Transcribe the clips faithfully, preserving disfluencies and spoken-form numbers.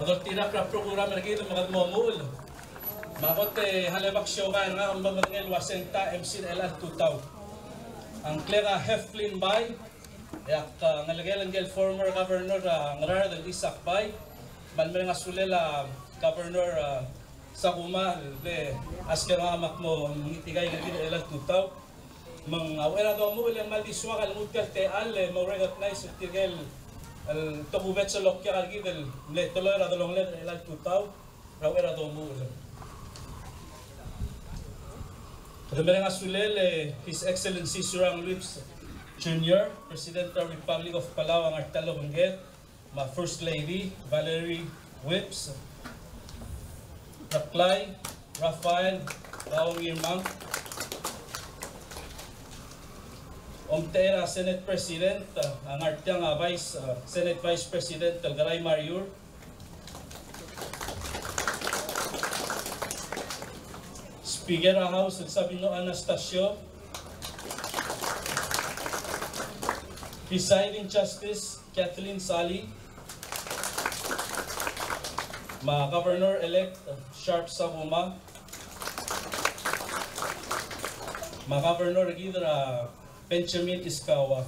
Doltirakl er a program er kid me kede mo omuchel. Me a kot e a lebo ksiukai er ngak me bo medengei el ua se ng ta MC er chelecha el tutau. A ngklek a Heflin Bai, e ak, a, ngelekel ngike el former governor, a, Ngaraard el Isaac Bai, me a le mereng a sulel a Governor, a, Sakuma, el mle ask er ngak me ak mo mengetikaik er kid er chelecha el tutau. Me ng a uchei er a domuchel e ng kmal di soak el nguu tia el techall e mo recognize er tirke el, el tokubets el okiak er kid el mle teloi er a delongeled er chelecha el tutau er a uchei er a domuchel. Kede mereng a sulel e His Excellency Surangel Whipps Junior, President er a Republic of Palau a ngar tia el obengked, me a First Lady Valerie Whipps, Reklai Raphael Bao Ngirmang, omtechei er a Senate President, a ngar tiang a Vice, a, Senate Vice President el Kerai Mariur, Speaker er a House el Sabino Anastacio, Presiding Justice Kathleen Salii, me a Governor-elect Sharp Sakuma, me a Governor er kid er a Benjamin Iskawa.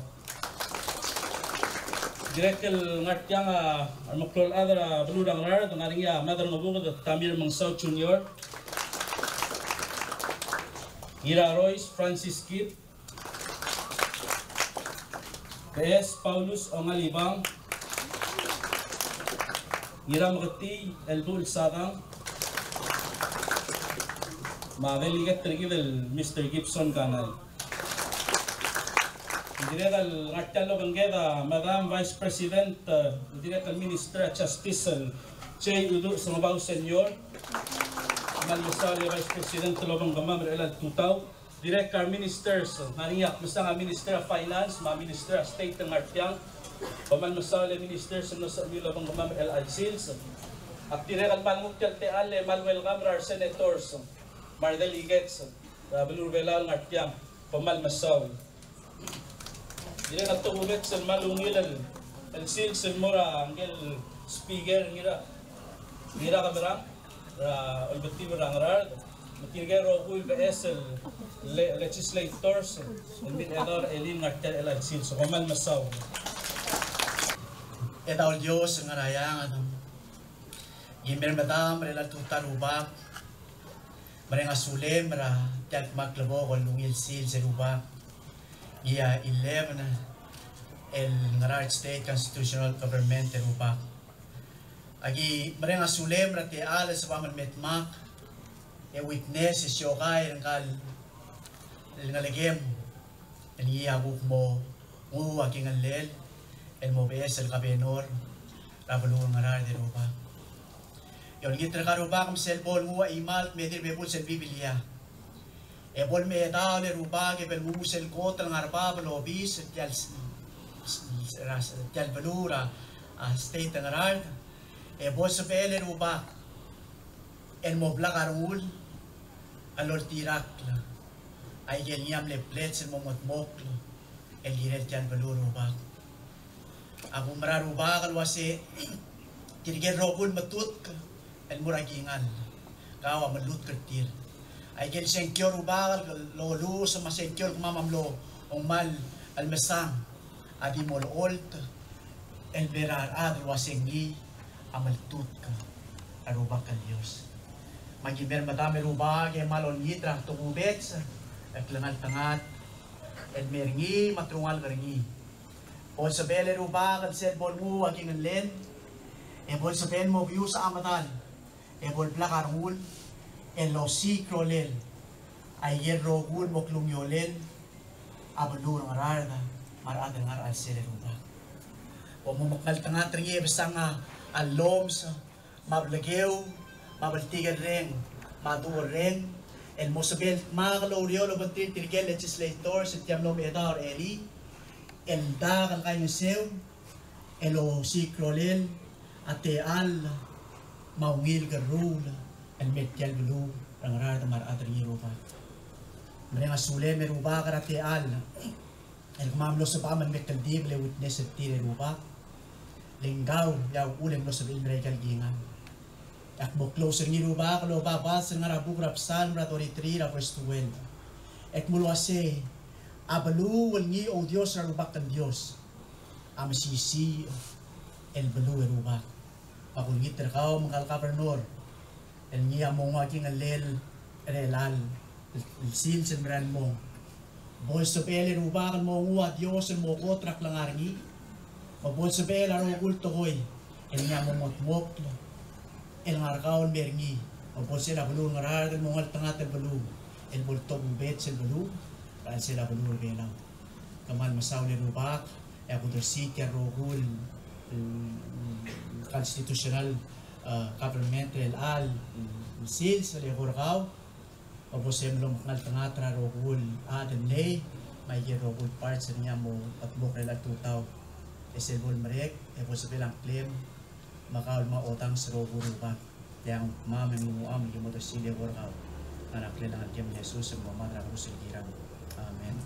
Dirrek el ngar tiang a remeklou el chad er a beluu er a Ngaraard, ngar er ngii a Madrangebuked Tamir Mengesau Junior, Ngirarois Francis Kip, Beches Paulus Ongalibang, Ngirameketii Elbuchel Sadang, me a delegate er kid el Mister Gibson Kanai. Dirrek el ngar tia el obengked a Madam Vice President, e, dirrek el Minister er a Justice el J. Uduch Sengebau Senior, me kmal mesaul e Vice President el obengkemam er chelecha el tutau. Dirrek el Ministers, ngar er ngii a mesa a Minister er a Finance, me a Minister er a State el ngar tiang. Kom kmal mesaul e Ministers el mlo sebechemiu el obengkemam er chelecha el sils. Ak dirrek el kmal nguu tia el techall e kmal welcome er a re Senators, me a re delegates er a beluu er a Belau el ngar tiang. Kom kmal mesaul. Dirrek a tokubets el kmal ungil el, el sils el mo er a ngike el Speaker Ngira, Ngirakemerang, er a Olbiil er a Ngaraard, me tirke el rokui el beches el le-, legislators el mle chedaol er a elii el ngar tia er chelecha el sils. Kom kmal mesaul. Chedaol Dios el ngar er a eanged, ng di mei er medam er chelecha el tutau e Rubak, mereng a sulem er tia el kmal klebokel el ungil sils e Rubak. Ngii a eleven el Ngaraard State Constitutional Government e Rubak. Aki mereng a sulem er a techall el sebecham el me dmak e witness e siokai er ngka el ngelekem el ngii a kuk mo nguu a kingellel el mo beches el kabenor er a beluu er a Ngaraard e Rubak. E olengit er kau e Rubak me sel bo lenguu a chimal el kmeed er a bebul sel Biblia, e bo lemechedaol e Rubak e bo lenguu sel kot el ngar er a bab el obis er tia el s-, s-, s-, er a s-, tia el beluu er a, a, state er a Ngaraard, e bo lsebechel e Rubak el mo blak a rengul el oltirakl aike el ngii a mle pledge el mo medmokl el kirel tia el beluu e Rubak. A kumerang e Rubak el uase tirke el rokui el metutk el mo er a kingall, kau a melutk er tir. Aike el sengkio e Rubak el loluches me a sengkio el kemam a mlo ongmal el mesang a di mo olecholt el mei er a rechad el uase ngii a meltutk er a Rubak el Dios. Me aki mei er medam e Rubak e kmal olengit er a tokubets el klengeltengat el mei er ngii me a telungalek er ngii. Bo lsebechel e Rubak el sel bo lenguu a kingellel, e bo lsebechel el mo bius a medal, e bo leblak a rengul el osiik a rolel aike el rokui el mo klungiolel a beluu er a Ngaraard me a rechad el ngar er a chelsel e Rubak. Bo mo mekngeltengat er ngii e besang a llomes me a blekeu me a bltikerreng me a duurreng el mo sebechel el dmak el oureor el obengterir tirke el legislators er tia el mlo mechedaol er a elii el dak el kaingeseu el osiik a rolel a techall me a ungil kerruul el mei er tia el beluu er a Ngaraard me a rechad er ngii e Rubak. Mereng a sulem e Rubak er a techall el kemam a mlo sebecham el me kldibel e witness er tir e Rubak. Lengkau, e a uchul e ng mlo sebechir el merael el kingall. E ak mo close er ngii Rubak el oba bas el ngar er a buk er a Psalm er a thirty-three er a verse twelve. E ak mo uase, a beluu el ngii a Dios er a Rubak el Dios a mesisiich el beluu e Rubak. Me ak olengit er kau me ngka el governor el ngii a mo nguu a kingellel er chelechang el sils el mera el mong. Bo lsebechel e Rubak el mo nguu a Dios el mo kot er a klengar er ngii. Me bo lsebechel a rokui el tekoi el ngii a mo ngetmokl el ngar er kau el mer ngii. Me bo lsebechel a beluu el Ngaraard el mo ngeltengat el beluu el bo ltobed sel beluu er a chelsel a beluu er a Belau. Kmal mesaul e Rubak, e ak uldersii tia el rokui el, el constitutional, eh, government er chelechang el sils el eko er kau, me bo lsebechel el omekngeltengat er a rokui el chad el mlei, me aike el rokui el parts el ngii a mo ngetmokl er chelechang el tutau. E sel bo lemerek, e bo lsebechel a ngklem, me kau el mo odanges er a rokui el rubak. Tiang, me ng ungil me ki mo uldersii el eko er kau. Ngar er a ngklel a Ngelekem el Jesus el mo mad er a kerus el kirel. Amen.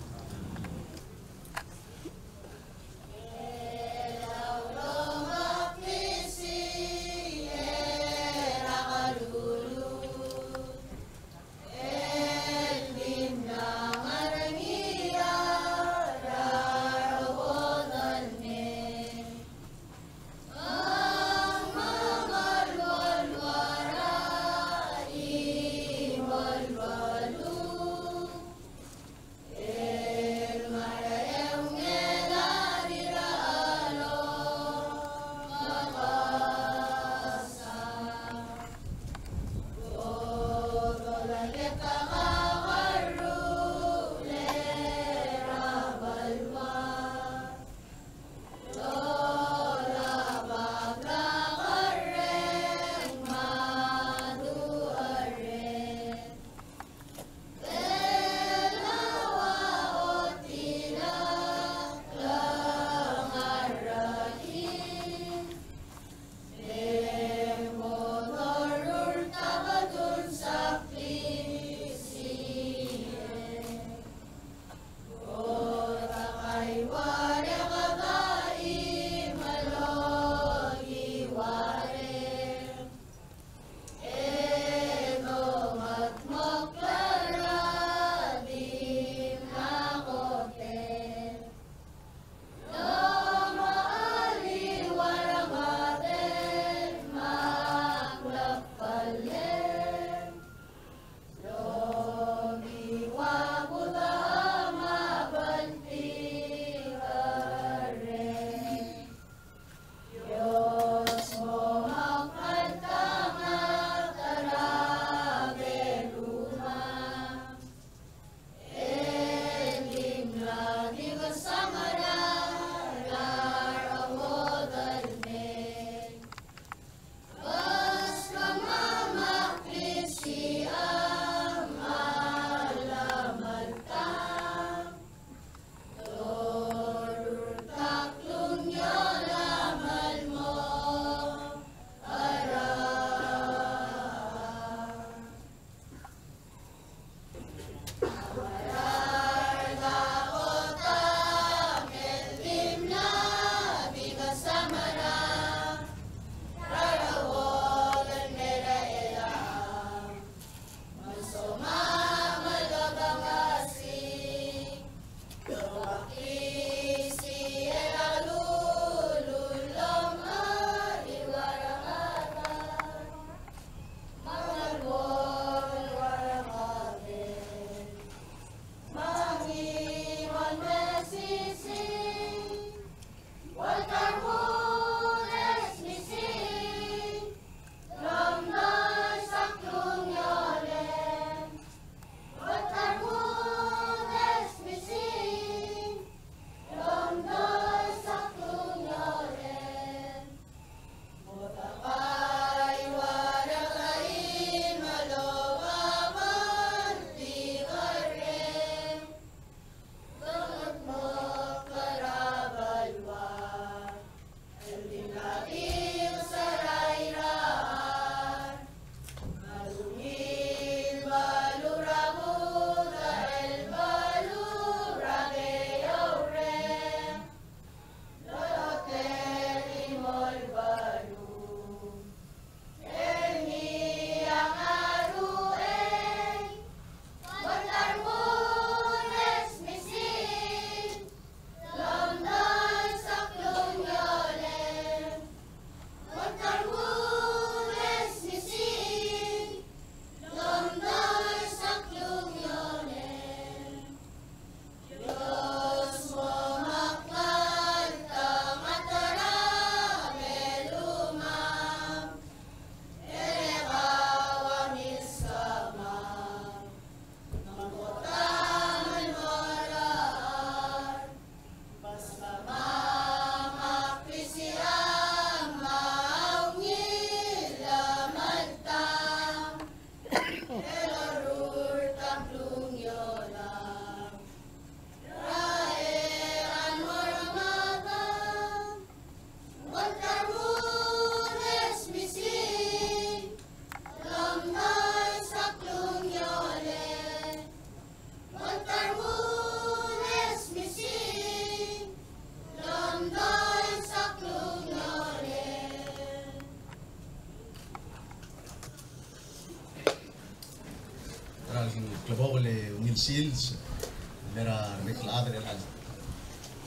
sils, el mei er a rebek el chad er chelecha el,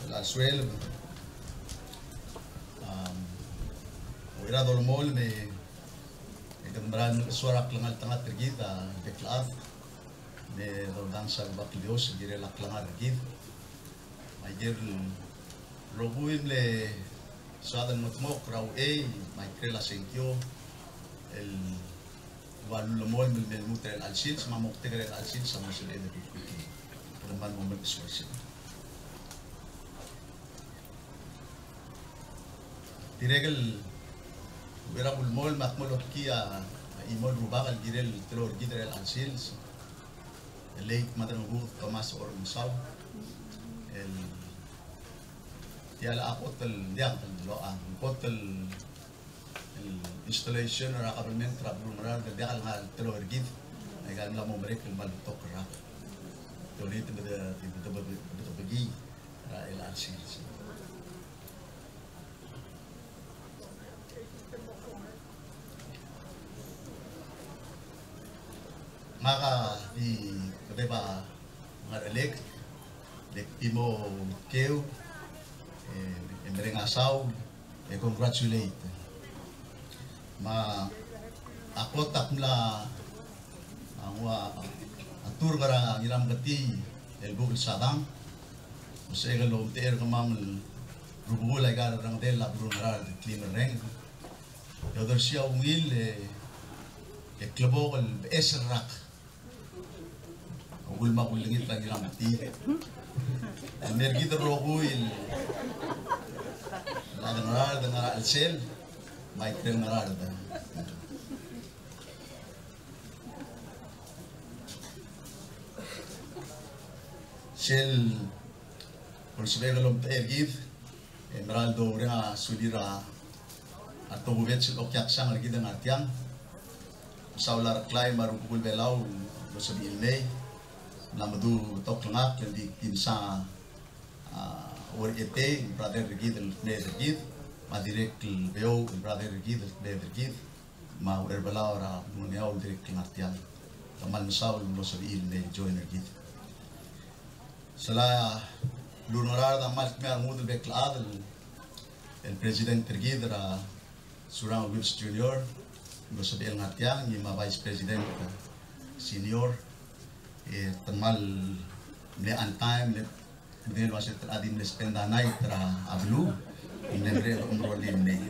chelecha el sueleb. Am, a uchei er a dolemolem e, e kede mera el soal a klengar el tengat er kid a rebek el chad, me dodanges a Rubak el Dios el kirel a klengar er kid. Me aike el rokui el mle soad el mengedmokl er a uchei, me a ikrel a sengkio, el ua lulemolem el me lmuut er chelecha el sils, me a moktek er chelecha el sils a mo sebeched el kuk, kede kmal mo melekesuk er sei. Dirrek el uchei er a kulemolem me ak mo lotkii a chimo el rubak el kirel telou er kid er chelecha el sils, el late Madrangkuk Thomas Ormesau, el tia el kot el diak el locha, kot el el installation er a government er a beluu er a Ngaraard el diak el ngar er a telou er kid, aika el mla mo merek el kmal betok el rak. Te olengit me de, de, de, de, de bekii er a chelecha el sils. Ngak a di kedeb a ngar er a elect, le ak di mo keu, e, e mereng a saul, e congratulate. Me a kot ak mla, a, nguu a turk er a Ngirameketii el buk el sadang, me sebechek el omtechei er kemam el rubekul aika el rengedel a beluu er a Ngaraard el klim el reng. E odersii a ungil e, e klebokel el beches el rak. Uchul me a kulengit er a Ngirameketii. El mer kid el rokui el chad er a Ngaraard, ngar er a chelsel, me a ikrel Ngaraard. Sel bo lsebechek el omtechei er kid, e mera el doureng a sulir a, a tokubets el okiaksang er kid el ngar tiang. Mesaul a Reklai me a rubekul Belau el mlo sebechir el mei. Mla meduch betok el ngakl el di kimsa, a, Uerchetei, brother er kid el kmeed er kid, me a dirrek el Beouch, brother er kid el kmeed er kid, me a Ucherbelau er a Ngunguneau el dirrek el ngar tiang. Kmal mesaul el mlo sebechir el mei join er kid. Sel a beluu er a Ngaraard a kmal dmeu a rengud el bek el chad, el president er kid er a Surangel Whipps Junior, el mlo sebechel ngar tiang, ngii me a vice president senior, e te kmal mle on time, le medengei el uase te di mle spend a night er a beluu, e mle merek el omerolir el mei.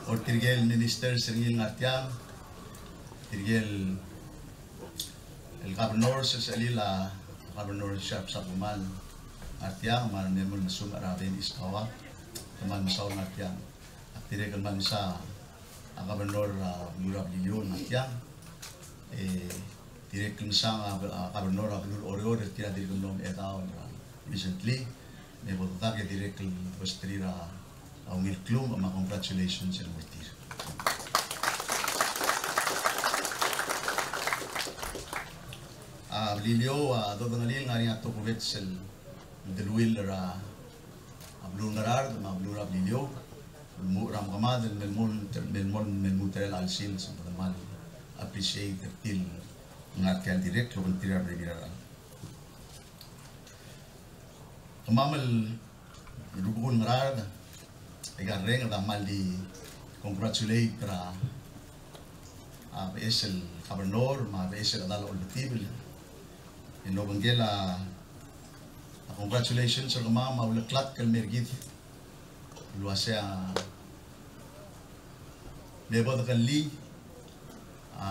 Or tirke el ministers er ngii el ngar tiang, tirke el el governor, sel, sel a Governor Sharp Sakumal ngar tiang, me a remo el mesumech er a Ben Iskawa, kmal mesaul ngar tiang. Ak dirrek el kmal mesa a governor er a beluu er a Beliliou ngar tiang. E dirrek el mesa a, a governor er a beluu er a Oreor, el tir a dirk mlo mechedaol er a recently. Me bo dedak e dirrek el obesterir a ungil klumech me a congratulations el mo er tir. A Beliliou a dodengelii el ngar er ngii a tokubets el deleuill er a beluu er a Ngaraard me a beluu er a Beliliou. Lmuut er a mekemad el me lmuut, me lmuut, me lmuut er chelecha el sils, me kede kmal appreciate er tir el ngar tia el dirrek el obengterir a rebebil er a rechad. Kemam el rubekul Ngaraard, aika el renged a kmal di congratulate er a, a beches el governor me a beches el chedal a olbetibel. E ng obengkel a, a congratulations er kemam a uleklatk el mer kid el uasei a me bo dekellii a,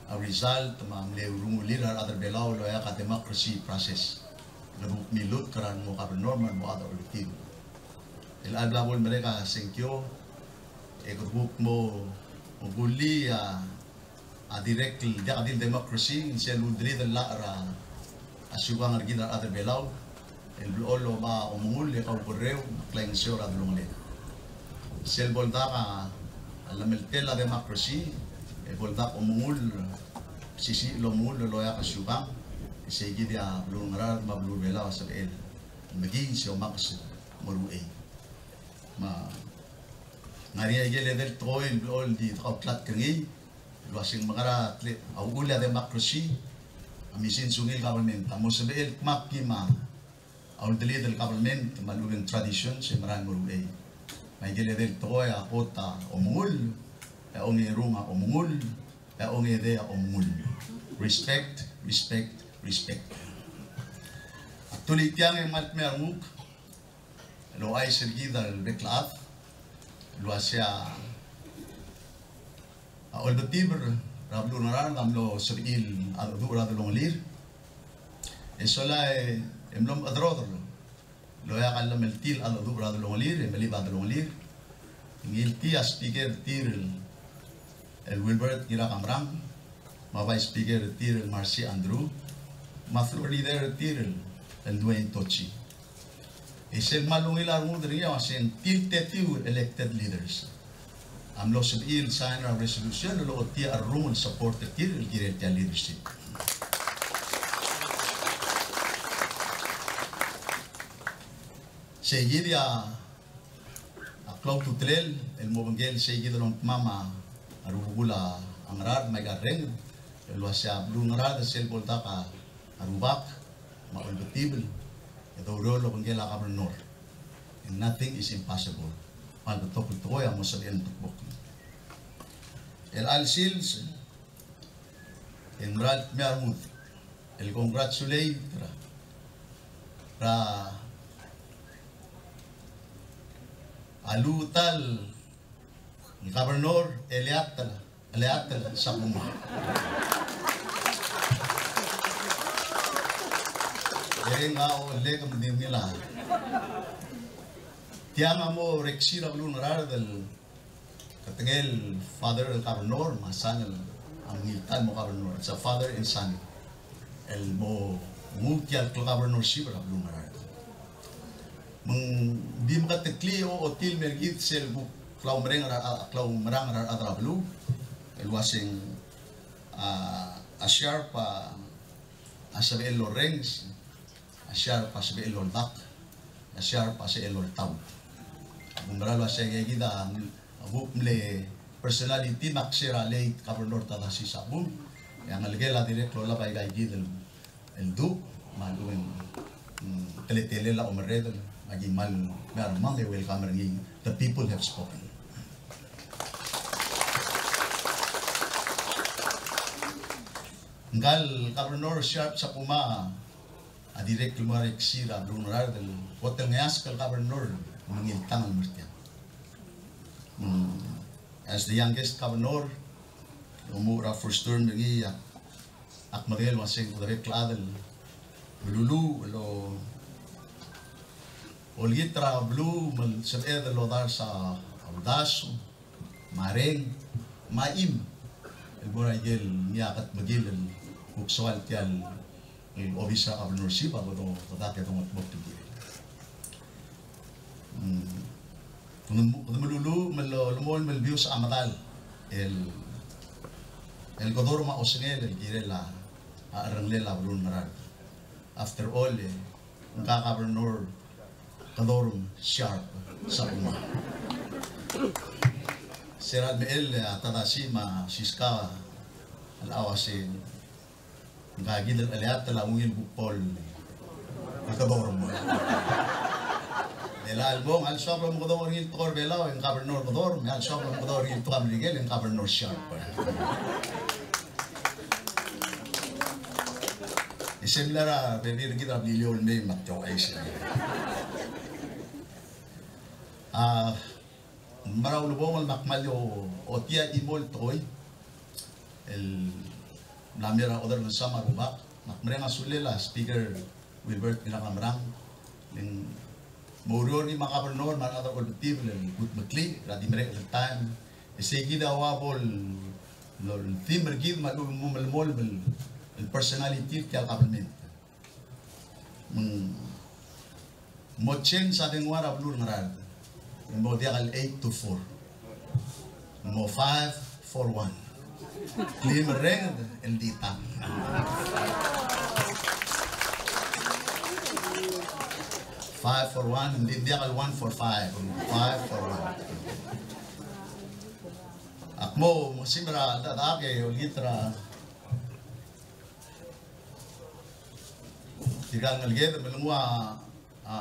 a result me a mle urungulir a rechad er a Belau el oeak a democracy process. Kede kuk milutk er a remo governor me a remo chad er a olbiil. El chelecha el bla bo lemerek a sengkio, e kede kuk mo, mo kullii a a dirrek el diak di el democracy, ng sel ulderid el llach er a siukang er kid a rechad er a Belau, el blechoel el oba omengull e kaukerreu, me a klaingeseu er a delongeled. Sel bo ldak a llemeltel a democracy, e bo ldak omengull, sisiich el omengull el oeak a siukang, e sei kid a beluu er a Ngaraard me a beluu er a Belau a sebechel el mekiis e omakes el mo er uchei. Me ng ngar er ngii a ikel edei el tekoi el blechoel di dekautlatk er ngii, el uaseng mekera a uchul a democracy a misins ungil government a mo sebechel el kmal kim a uldelir el government me a lechub e ng tradition se mera el meruul. Me aike el edei el tekoi a kot a omengull, e a ongerung a omengull, e a ongedei a omengull. Respect, respect, respect. A tulitia e ng kmal dmeu a renguk el ouchais er kid el bek el chad el uasei a olbetibel er a beluu er a Ngaraard a mlo sebechir a cheldecheduch er a delongelir. E sola e mlo mechederoder el oeak a llemeltir a cheldecheduch er a delongelir, e melib a delongelir. Ngii el tia a speaker er tir el Wilbert Ngirakamerang, me a vice speaker er tir el Marcy Andrew, me a floor leader er tir el Dwayne Tochi. E sel kmal ungil a rengud er ngii a uaseng tir el tetiu el elected leaders a mlo sebechir el sign er a resolution el ochotii a cherrungel el support er tir el kirel tia el leadership. Seikid a klou a ultutelel el mo obengkel seikid el ongtimam a rubekul a Ngaraard me aika el renged el uasei a beluu er a Ngaraard a sel bo el dak a rubak me a olbetibel e doureor el obengkel a governor. And nothing is impossible. Me a betok el tekoi a mo sebechel el tokubok. Er chelecha el sils e ng mera el dmeu a rengud el congratulate er a, er a lluut el Governor Eliatel, Eliatel Sakuma. E ng a olek me ng di ungil a tiang a mo oreksir a beluu er a Ngaraard el ketengel el father el governor me a son el a ngilta el mo governor. It's a father and son el mo nguu tia el governorship er a beluu er a Ngaraard. Me ng di meketeklii a ochotii el mei er kid sel kuk klaumerang er a, klaumerang er a rechad er a beluu el uaseng a, a Sharp a, a sebechel el orrenges, a Sharp a sebechel el oldak, a Sharp a sebechel el oltaut. Ak mera el uasei aika kid a kuk mle personality me ak share a late Governor Tadashi Sakuma, e a ngelekel a dirrek el olab aika kid el, el duch me a lechub e ng, mm, teletelel a omerreder me aki kmal dmeu a rengmam e welcome er ngii. The people have spoken. Ngka el Governor Sharp Sakuma a dirrek el mo oreksir a beluu er a Ngaraard el kot el ngeasek el governor me ng ngiltang el mer tiang. Mm, as the youngest governor, omuchel er a first term er ngii, ak, ak medengei el uaseng kede bek el chad el meluluuch el olengit er a beluu me sebeched el odars a uldasu me a reng me a chim el mo er a ikel ngii a kedmekill el kuk soal tia el obis er a governorship a bo dodak e dongetmokl el kirel. Mm. Kede meluluuch me lo, lolemolem el bius a medal el, el Kedorm a osengel el kirel a, a cherrengelel a beluu er a Ngaraard. After all, e, ngka Governor Kedorm Sharp Sakuma. Se er a lemechell, e, a Tadashi me a Siska a locha uase ngka kid el chelecha el ungil kuk bo el Kedorm. E le a lebo, a lsoak el omekedong er ngii el tekoi er a Belau, e ng Governor Kedorm, a lsoak el omekedong er ngii el tekoi er a Merikel, e ng Governor Sharp. E se mla er a bebil er kid er a Beliliou el mei me ak ouchais. A, mera el ulebongel me ak kmal di ochotii a chimo el tekoi el mla mei er a Oderengesa me a rubak, me ak mereng a sulel a Speaker Wilbert Ngirakamerang, le ng mo oureor er ngii me a Governor me a rechad er a Olbiil er a Tlajau el kudmeklii er a di mereked el taem. E sei kid a ua bo el, el theme er kid me a lechub e ng mo melemolem el, el personality er tia el government. Me ng mo change a dengua er a beluu er a Ngaraard. Ng mo diak el eight to four. Ng mo five four one. Kleim el renged el di tang. Five four one, ng di diak el one four five. Five four one. Ak mo mesimer a, a, a, ke olengit er a tirka el ngeleked me lenguu a, a,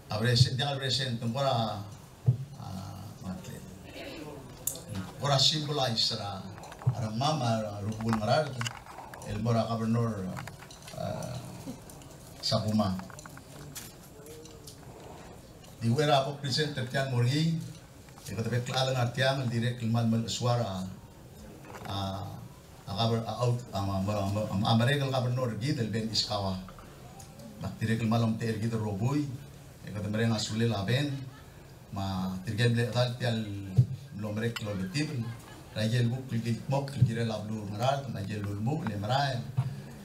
a present, diak el present, ng kora, a, kora symbolize er a, er a rengmam a rubekul Ngaraard el mo er a Governor, a, Sakuma. Di uchei er a bo kpresent er tiang el mo er ngii, e kede bek el chad el ngar tiang el dirrek el kmal melechesuar a, a, a, a, a, a merek el governor er kid el Ben Iskawa. Me ak dirrek el kmal omtechei er kid el rokui, e kede mereng a sulel a Ben, me tirke el mle chedal tia el mlo merek el olbetibel er a ikel kuk el kildmokl el kirel a beluu er a Ngaraard, me a ikel ulemuchel e merael,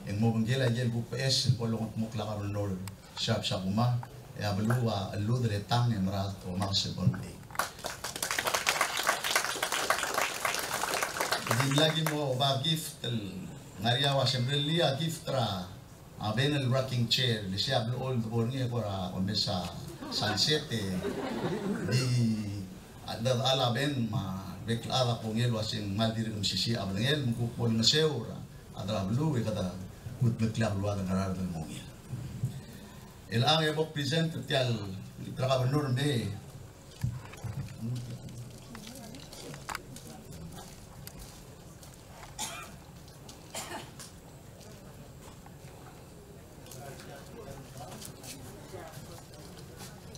e ng mo obengkel a ikel kuk beches el bo longedmokl a governor Sharp Sakuma, e a beluu a cheludel e tang e mera el tomak sel bo el mei. Ng dimlak ki mo oba gift el ngar er ngii a ua se mrellii a gift er a Ben el rocking chair, le sei a blechoel el debo er ngii e kora omes a sunset e di a, a, a Ben me a bek el chad a kongei el ua se ng kmal dirk mesisiich a bedengel, me ng kuk bo lengeseu er a chad er a beluu e kede kudmeklii a beluad el Ngaraard el mo ungil. Chelechang e bo kpresent er tia el, tia el governor me.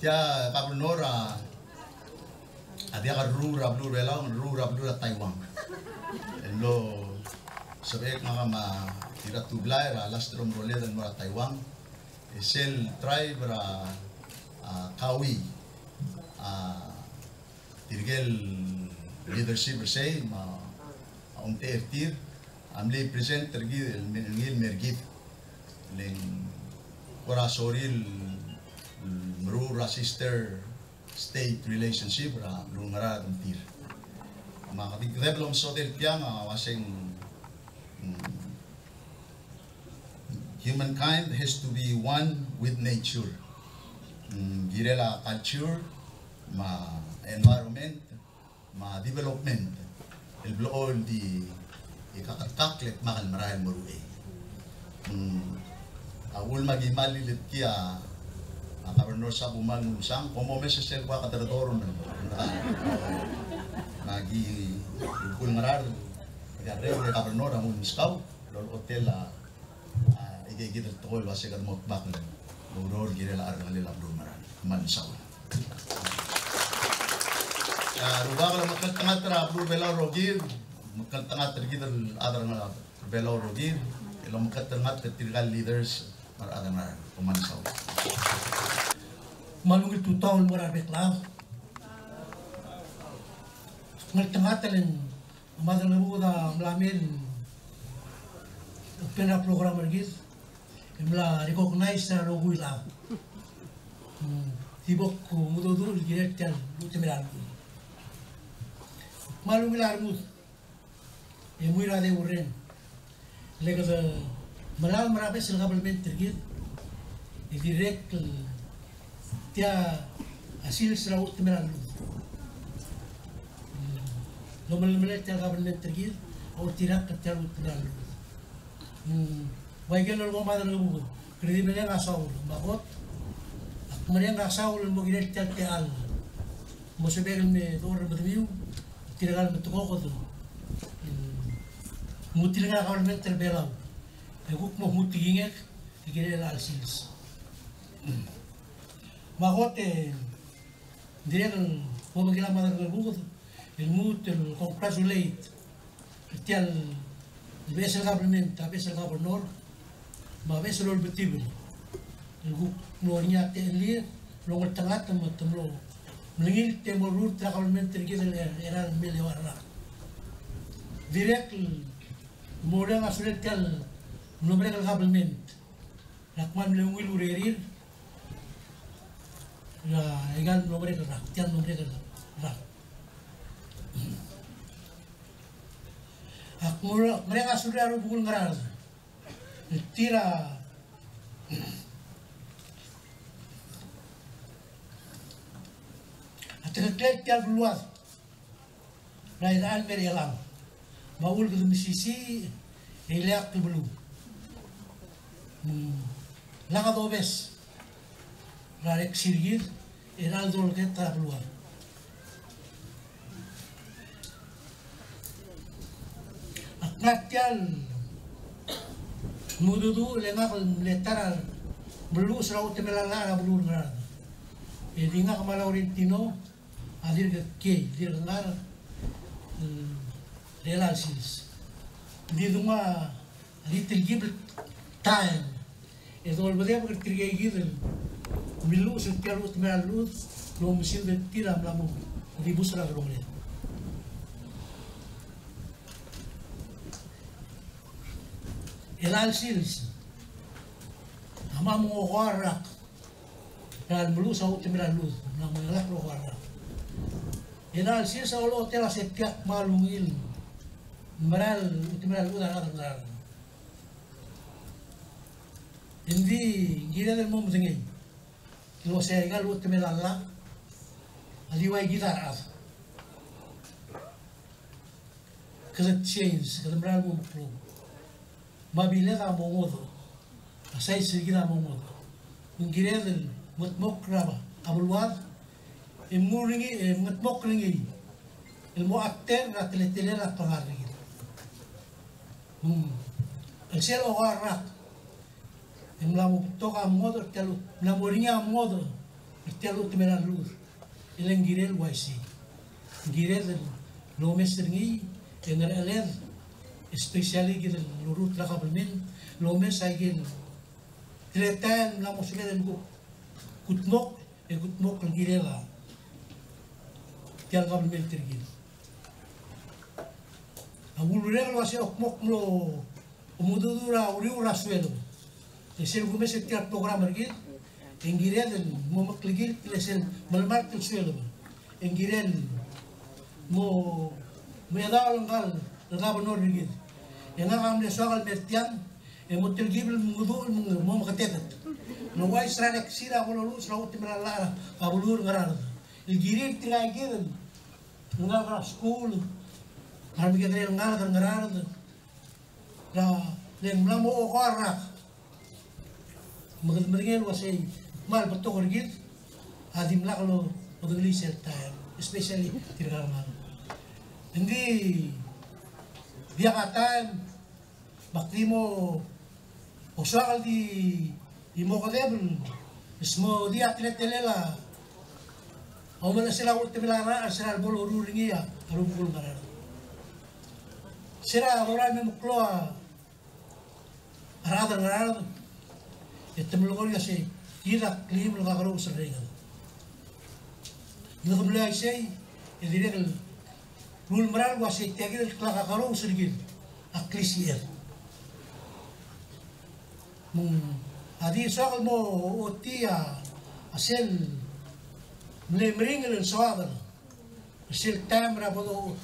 Tia governor a, a diak a rruul er a beluu er a Belau, rruul er a beluu er a Taiwan. El mlo sebechek ngak me a Dirratublai er a last el omeroled el mo er a Taiwan. E sel tribe er a, a, Kawi, a, tirke el leadership er sei me a omtechei er tir a mle present er kid el me, el ngii el mer kid. Le ng kora sorir el meruul er a sister state relationship er a beluu er a Ngaraard me tir. Me a kede, kede blo msodel tiang a ua se ng, mm, humankind has to be one with nature. Mm, kirel a culture, me a environment, me a development el blechoel di, di kakerkakl e dmak el merael el mo er uchei. Mm, a uchul me aki mal liletkii a, a Governor Sakuma el nguu el msang, kom omes er sel kua kederedor me, me aki, rubekul Ngaraard, aki a rreu e Governor a nguu el meskau el olechotel a, a, ikeikid el tekoi el ua se kede mo dmak el oureor el kirel a cherrengelel a beluu er a Ngaraard. Kmal mesaul. A Rubak el omekngeltengat er a beluu er a Belau el rokir, omekngeltengat er kid el chad er a Belau el rokir, el omekngeltengat er tirka el leaders me a rechad er a Ngaraard. Kmal mesaul. Kmal ungil tutau el mo er a rebek el chad. Ngeltengat el ng Madrengebuked a mla mei el open a program er kid, e mla recognize er a rokui el chad. Mm, di bo kumengedecheduch el kirel tia el luut el mei er a rokui. Kmal ungil a rengud e mui er a deurreng. Le kede melalem er a beches el kabelment er kid, e dirrek el tia a sils er a chutem er a llach. Lomelemelel tia el kabelment er kid a oltirakl er tia el chutem er a llach. Mm, ua ikel lolekoi a Madrengebuked, kede di mereng a saul, me a kot, ak mereng a saul el mo kirel tia el techall. Mo sebechek el me dechor er medemiu tirka el metekoked, mm, mo tilengel a kabelment er a Belau. E kuk mo mo tekingek e kirel a chelsel. Me a kot e dirrek el mo obengkel a Madrengebuked el lmuut el congratulate er tia el beches el government, a beches el governor, me a beches el olbetibel el kuk mlo er ngii a techellir el ongeltengat me te mlo mlengilt e mo rurt er a kabelment er kid el er a mle eua el rak. Dirrek el mo mereng a sulel tia el mlo merek el kabelment. Ak kmal mle ungil urerir er aika el mlo merek el rak, tia el mlo merek el rak. Ak mo mereng a sulel a rubekul Ngaraard el tir a tekeklel tia el beluad. er a irechar el mer chelechang. Me a uchul kede mesisiich e ileakl el beluu. Mm, lak dobes er a reksi er kid er a dolekoi er a beluad. Ak ngar tia el mengedecheduch e le ngak el mle ta er a meluches er a uchetemel a llach er a beluu er a Ngaraard. E di ngak me a Laurentino a dirk kiei, dirk ngar er chelecha el sils. Di dengua a di telkib el taem e dolebedebek er tirke kid el milluches er tia el uchetemel a llach el oumesingd er tir a mla mo dibus er a delongeled. Chelecha el sils a mla mo okoa el rak er a lemeluches a uchetemel a llach, ng mla mo chelechang el okoa el rak. Chelecha el sils a olechotel a se tia kmal ungil el mera el uchetemel a llach a rechad er a Ngaraard. Engdi ng kired el mo medengei el uasei aika el uchetemel a llach a di ua kid a rechad. Kede change, kede mera el mo meklou. Me a biled a mo ngodech, a size er kid a mo ngodech. Me ng kired el mengetmokl er a beluad, e mnguu er ngii, e mengetmokl er ngii el mo actor er a teletelel a klengar er kid. Me ng, el sel okoa el rak e mla mo betok a mengodech er tia el, mla mo er ngii a mengodech er tia el uchetemel a llach. E le ng kirel uaisei. Ng kired el omes er ngii e ngerecheled, especially kid el orrurt er a government, el omes aike el teletael el mla mo sebeched el kuk kutmokl, e kutmokl el kirel a tia el government er kid. A ulurerek el uasei a kmo ng mlo omuchel er a uriul er a sueleb. E sel kumes er tia el program er kid, e ng kired el mo meklekiltk el sel melemalt el sueleb. E ng kired el mo, mo medaol ngka el governor er kid. E ngak a mle soak el mer tiang e mo telkib el mengedecheduch el mo, mo meketeketang el uaisei er a leksi er a bo loluches er a uchetemel a llach er a beluu er a Ngaraard. El kirir tirka kid el ngalek er a skuul, ngar er a mekekerei el ngalek er a Ngaraard, er a le ng mla mo okoa el rak. Me kede medengei el uasei kmal betok er kid a dimlak lodengelii sel taem, especially tirka el ngalek. Engdi diak a taem, me ak di mo osoak el di, di mo kedeb el smodii a teletelel a oumera sel a uchetemel a llach er sel bo loruul er ngii a rubekul Ngaraard. Sel dorael me meklou a rechad er a Ngaraard, e te melekoi el uasei kid a kleim el kakerous er a renged. Ng di mle uaisei, e dirrek el ruul el mera el uasei tia kid el klekakerous er kid a klisichel. Me ng, a di soak el mo ochotii a sel mle meringel el soad er sel taem er a bo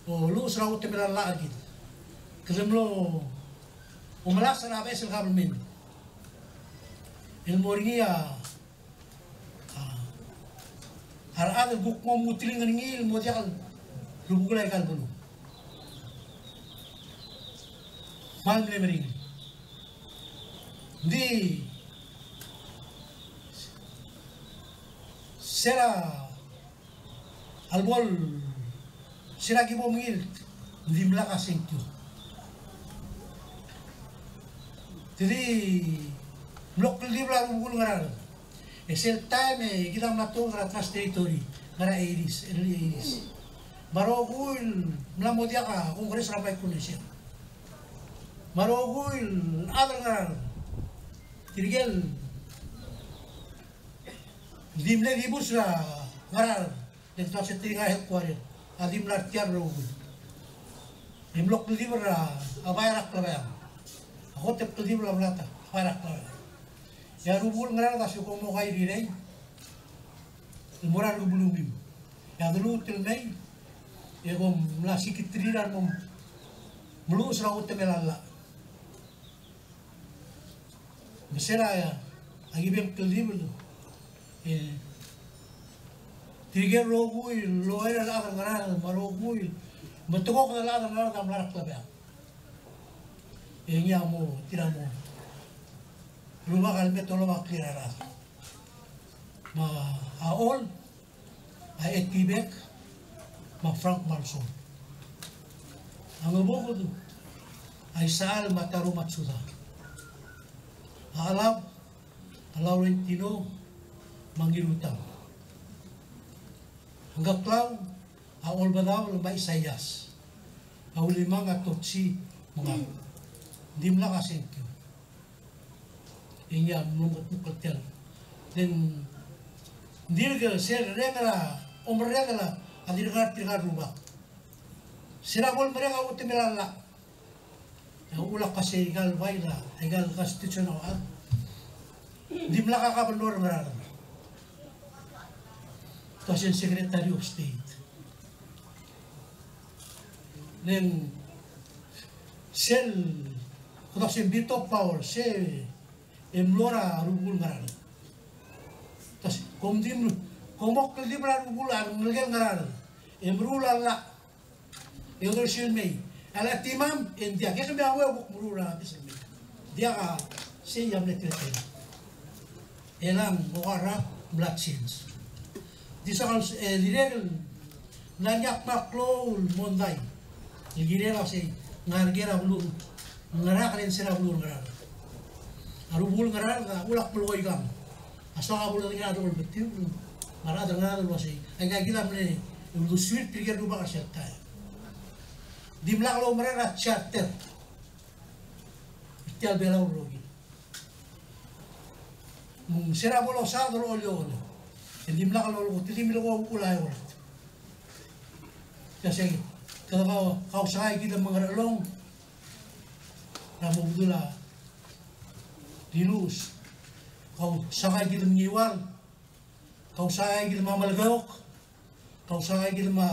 loluches er a uchetemel a llach er kid. Kede mlo omelasech er a beches el government el mo er ngii a, a, a rechad el kuk mo mutiling er ngii el mo diak el rubekul aika el beluu. Kmal mle meringel. Ng di sel a A lebo el sera ki bo mengilt, ng dimlak a sengkio. Te di mlo kldibel a rubekul Ngaraard. E sel taem e kid a mla tuobed er a Trust Territory, ngar er a eighties, early eighties. Me a rokui el mla mo diak a Congress er a Micronesia. Me a rokui el chad er a Ngaraard, tirke el di mle dibus er a Ngaraard, le ng tuobed er tir ngar er a headquarter, a di mla er tia el rokui. E mlo kldibel er a bai er a klebeang. A kot e kldibel a blata, bai er a klebeang. E a rubekul Ngaraard a se ko mo kai rirei el mo er a rubelumim. E a deluut el mei, e kom mla sikiterir a remo meluches er a uchetemel a llach. Me sera a ki bem kldibel, e tirke el rokui el loer el chad er a Ngaraard, me a rokui el Metekokl a rechad er a Ngaraard a mla er a klebeang. E ngii a mo, tir a mo rubak el me tolobak er a rechad. Me a Ol, a Etibek, me a Frank Malsol. A Ngebuked, a Isechal me a Taro Matsuda. A Chelab, a Laurentino, me a Ngirutang. A Ngkeklau, a Olbedaol me a Isaias. A Ulimang, a Totsi, me ngak. Dimlak a sengkio. E ngii a mlo meketmokl er tiang. Ng dirk sel reng er a omerreder a dirk ngar, tirka el rubak. Se er a bo lemerek a uchetemel a llach. E uchul a kmo sei a ikal bai el, a ikal constitution a ua, dimlak a governor er a Ngaraard. Tia sel Secretary of State. Le ng sel, kede ua se ng veto power, se e mlo er a rubekul Ngaraard. Tia se, kom di, kom mo kldibel a rubekul a rengelekel Ngaraard. E meruul a llach. E odersii el mei. A le a timam, e ng diak, e kemiu a ua kuk meruul a llach el mei. Diak a sei a mle teletelel. E ng ko er a rak mla change. Di soak el, e dirrek el, ng diak a klou el mondai. El kirel a sei, ngar ker a beluu, ngar ker a sel beluu er a Ngaraard. A rubekul Ngaraard a ulak melekoi kang. A soak a bo ledengei a dolbetiu, me a rechad er a Ngaraard el uasei, aika kid a mle uldesuir tirke el rubak er sel taem. Dimlak loumerang er a charter er tia el Belau el rokir. Me ng se er a bo losaod el olecholt, e dimlak lolekoi, te di melekoi a uchul a eolt. Tia sei, kede kau, kausakai kid el mengerechelong er a mo bedul a Linus. Kausakai kid el mengiual. Kausakai kid el mo melekeok. Kausakai kid el mo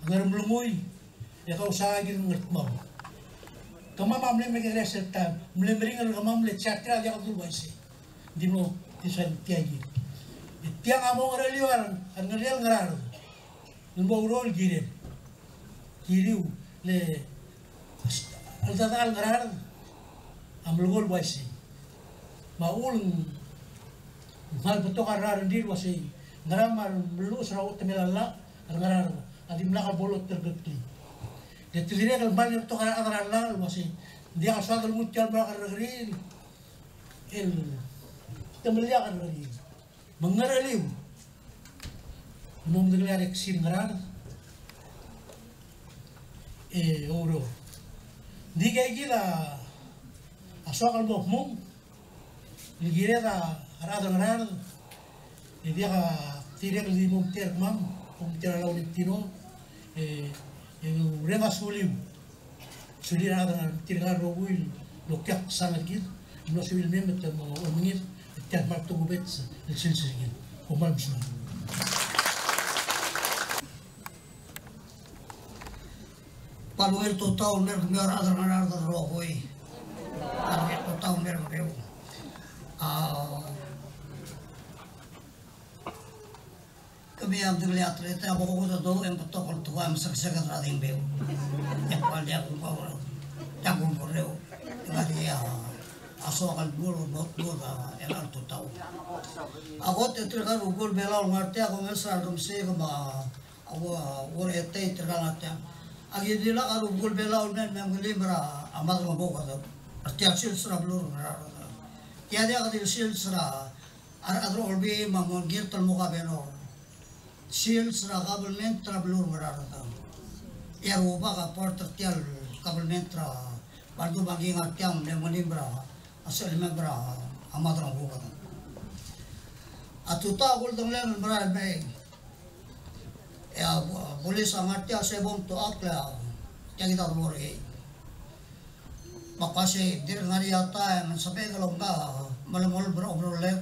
ngeremlengui. E kausakai kid el mo ngertmau. Kemam a mle mekekerei er sel taem, mle meringel er kemam el charter a diak dul uaisei. Di mo, di sel tia kid. E tiang a mo ngereliu a rengelekel Ngaraard. El mo oureor el kirem. Kiriu, le, el chad er a Ngaraard a melekoi el uaisei. Me a uchul ng kmal betok a rengrir el uasei, ngera me a remeluches er a uchetemel a llach er a Ngaraard a dimlak bo loterkeklii. Le te dirrek el kmal betok a rechad er a llach el uasei, ng diak a soad el nguu tia el mo er a kerrekeriil, el temeliak a kerrekeriil. Me ng ngercheliu. Ng mo medengelii a rekesir er a Ngaraard e oureor. Ng di aika kid a soak el mo kmung el kired a rechad er a Ngaraard, e diak a dirrek el di mo omtechei er kemam, omtechei er a Laurentino, e, e ureng a suliu. Sulir a rechad er a Ngaraard, tirka el rokui el okiaksang er kid, el mlo sebechir el mei me te mo olengit er tia el kmal tokubets el sils er kid. Kom kmal mesulang. Ungil tutau el mer kemiu a rechad er a Ngaraard el rokui. Ungil tutau el mer kemiu. A, Kemiu a medengelii a teletelel a bo kuk dodu e ng betok el tekoi a mesekseked er a di ngbiu. E kmal diak kuk, diak kuk merreu. Ng ngar er ngii a soak el dmu, dmu, dmu er a tutau. A kot e tirka el rubekul Belau el ngar tiang, a kongei er a Rekemesik me a, a ua, ua er a Etei, tirka el ngar tiang. Aki di lak a rubekul Belau el mei me mengelim er a Maderangebuked er tia el sils er a beluu er a Ngaraard. Tia diak di el sils er a a rechad er a Olbiil me a mo ngilt el mo governor. Sils er a government er a beluu er a Ngaraard. E a rubak a part er tia el government er a, me a ldu me a ngii a ngar tiang, me ng mle mengelim er a, sel member er a Maderangebuked. A tutau a kuldengelengel el merael el mei. E a, a bulis a ngar tiang, se bo mtuchakl a, tia kid a debo er ngii. Me ak uasei, dirk ngar er ngii a taem, me ng sebechek el omka, melemolem er a omerolek,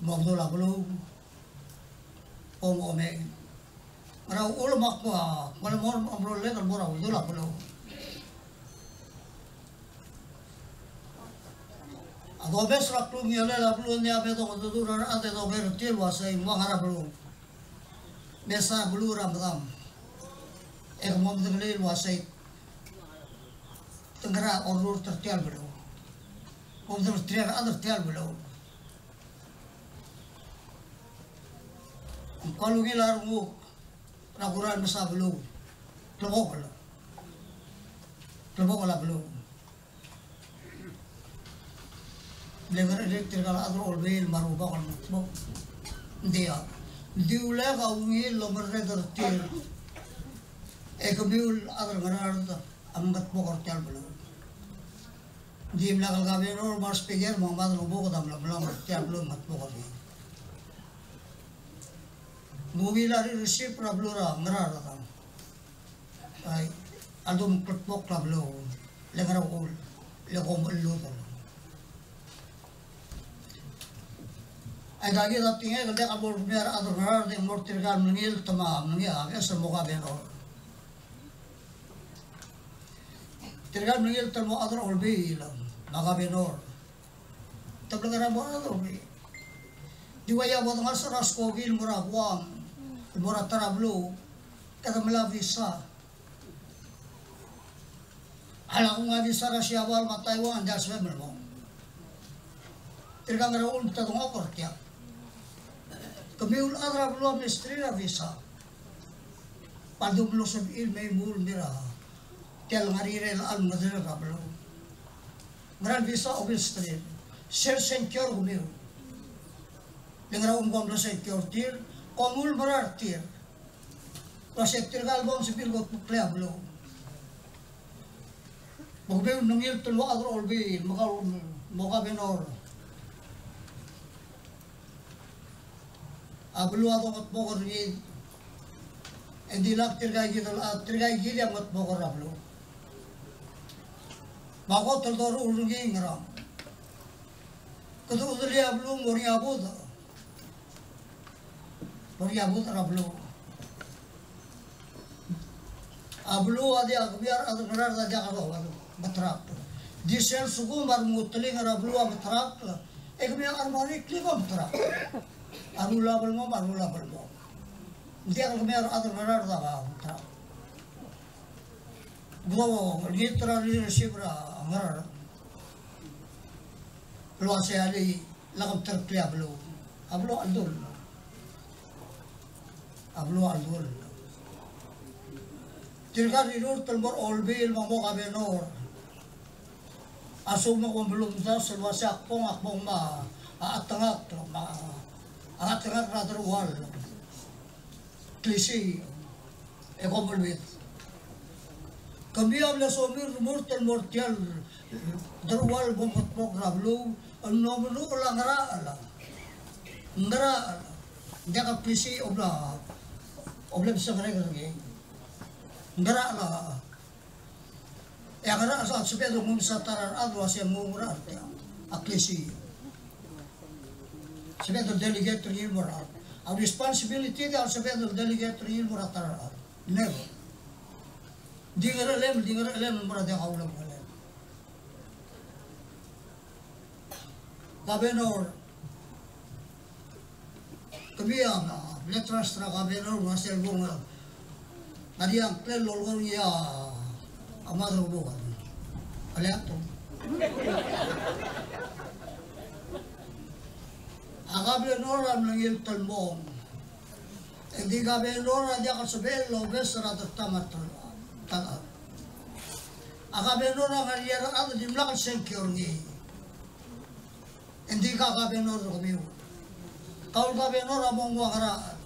mo bedul a beluu, bo mo omei. Ngera uchul me ak mo, melemolem er a omerolek el mo er a bedul a beluu. A domes er a klungiolel a beluu, ng di a me dongedecheduch er a rechad e doker er tir el uasei ng ua ngar er a beluu. Mesa beluu er a medam. E ke mo medengelii el uasei te ngar er a orrurt er tia el beluu. Mo medengelterir a rechad er tia el beluu. Ng kmal ungil a renguk er a kora el mesa beluu. Klebokel. Klebokel a beluu. Ng di ngar er ngii tirka el chad er a Olbiil me a rubak el mekdmokl. Ng diak. Ng diak el ungil el omerreder er tir. E kemiu el chad er a Ngaraard a mengedmokl er tia el beluu. Ng dimlak el governor me a speaker me a mad er a rubak a mla mla er tia el beluu el mengedmokl er ngii. Ng ungil a leadership er a beluu er a Ngaraard. Ai, a ldu mengedmokl er a beluu, le ngera uchul, le kom cheludel. Aika kid a tekingek el diak bo lemei a rechad er a Ngaraard e ng mo er tirka el mlengilt me a mlengilt a beches el mo governor. Tirka el mlengilt el mo chad er a Olbiil me a governor. Te bla ngar er a mo er a Olbiil. Di ua ia bo dengar se er a skoki el mo er a Guam, el mo er a ta er a beluu, kede mla visa. A lak kung a visa er a Siabal me a Taiwan, ng diak el sebechem el mong. Tirka ngar er a uchul me te dengchokl er tiang. Kemiu el chad er a beluu a mesterir a visa. Me a ldu mlo sebechir el mei el mei er a tia el ngar er ngii el chad el mengedereder er a beluu. Ngera el visa a obengterir? Sel sengkio er kemiu. Le ngera uchul me kom mlo sengkio er tir? Kom ulemerang er tir. Ua se tirka el bo msebechir el kot meklii a beluu. Me kemiu el mlengilt el mo chad er a Olbiil, me kau mo governor. A beluu a dongetmokl er ngii, e ng dilak tirka kid el, a, tirka kid a mengetmokl er a beluu. Me a kot el doruul er ngii ngerang. Kede chudelii a beluu mo er ngii a budech. Mo er ngii a budech er a beluu. A beluu a diak, kemiu a rechad er a Ngaraard a diak a dometerakl. Di sel sekum a remengeteling er a beluu a meterakl, e kemiu a remariklik a meterakl. A ruul a belmong, a ruul a belmong. Ng diak el kemiu a rechad er a Ngaraard a meterakl. Bo olengit er a leadership er a Ngaraard el uasei a lak mtereklii a beluu. A beluu a cheldull. A beluu a cheldull. Tirka el rirurt el mo er a Olbiil me a mo governor. A lsekum e kom belumdasu el uasei ak bong, ak bong me a chetengakl, me a chetengakl er a deruchall. Klisiich, e kom olbit. Kemiu a mle somiu el remurt el mo er tia el deruchall el bo mengedmokl er a beluu, el mlo meruul a ngerachel. Ngerachel. Ng diak a klisiich a obla, obla msekerek er ngii. Ngerachel. E a ngerachel a sebeched el nguu mesa ta er a rechad el uasei ng nguu ngerachel er tiang. A klisiich. Sebeched el delegate er ngii el mo er a rechad. A responsibility a diak el sebeched el delegate er ngii el mo er a ta er a rechad. Never. Di ngerechelem, di ngerechelem el mo er a diak a ulebengelel. Governor, kemiu a mle trust er a governor me a sel bong, a, ng ngar er ngii a ngklel el lolekoi er ngii a mad er a beluu. Aleato. A governor a mlengilt el mong. E di governor a diak el sebechel el obes er a ta er a, ta er a. A governor a ngar er ngii a rechad el dimlak el sengkio er ngii. Ng di ka governor er kemiu. Kau el governor a mo nguu a ngerachel.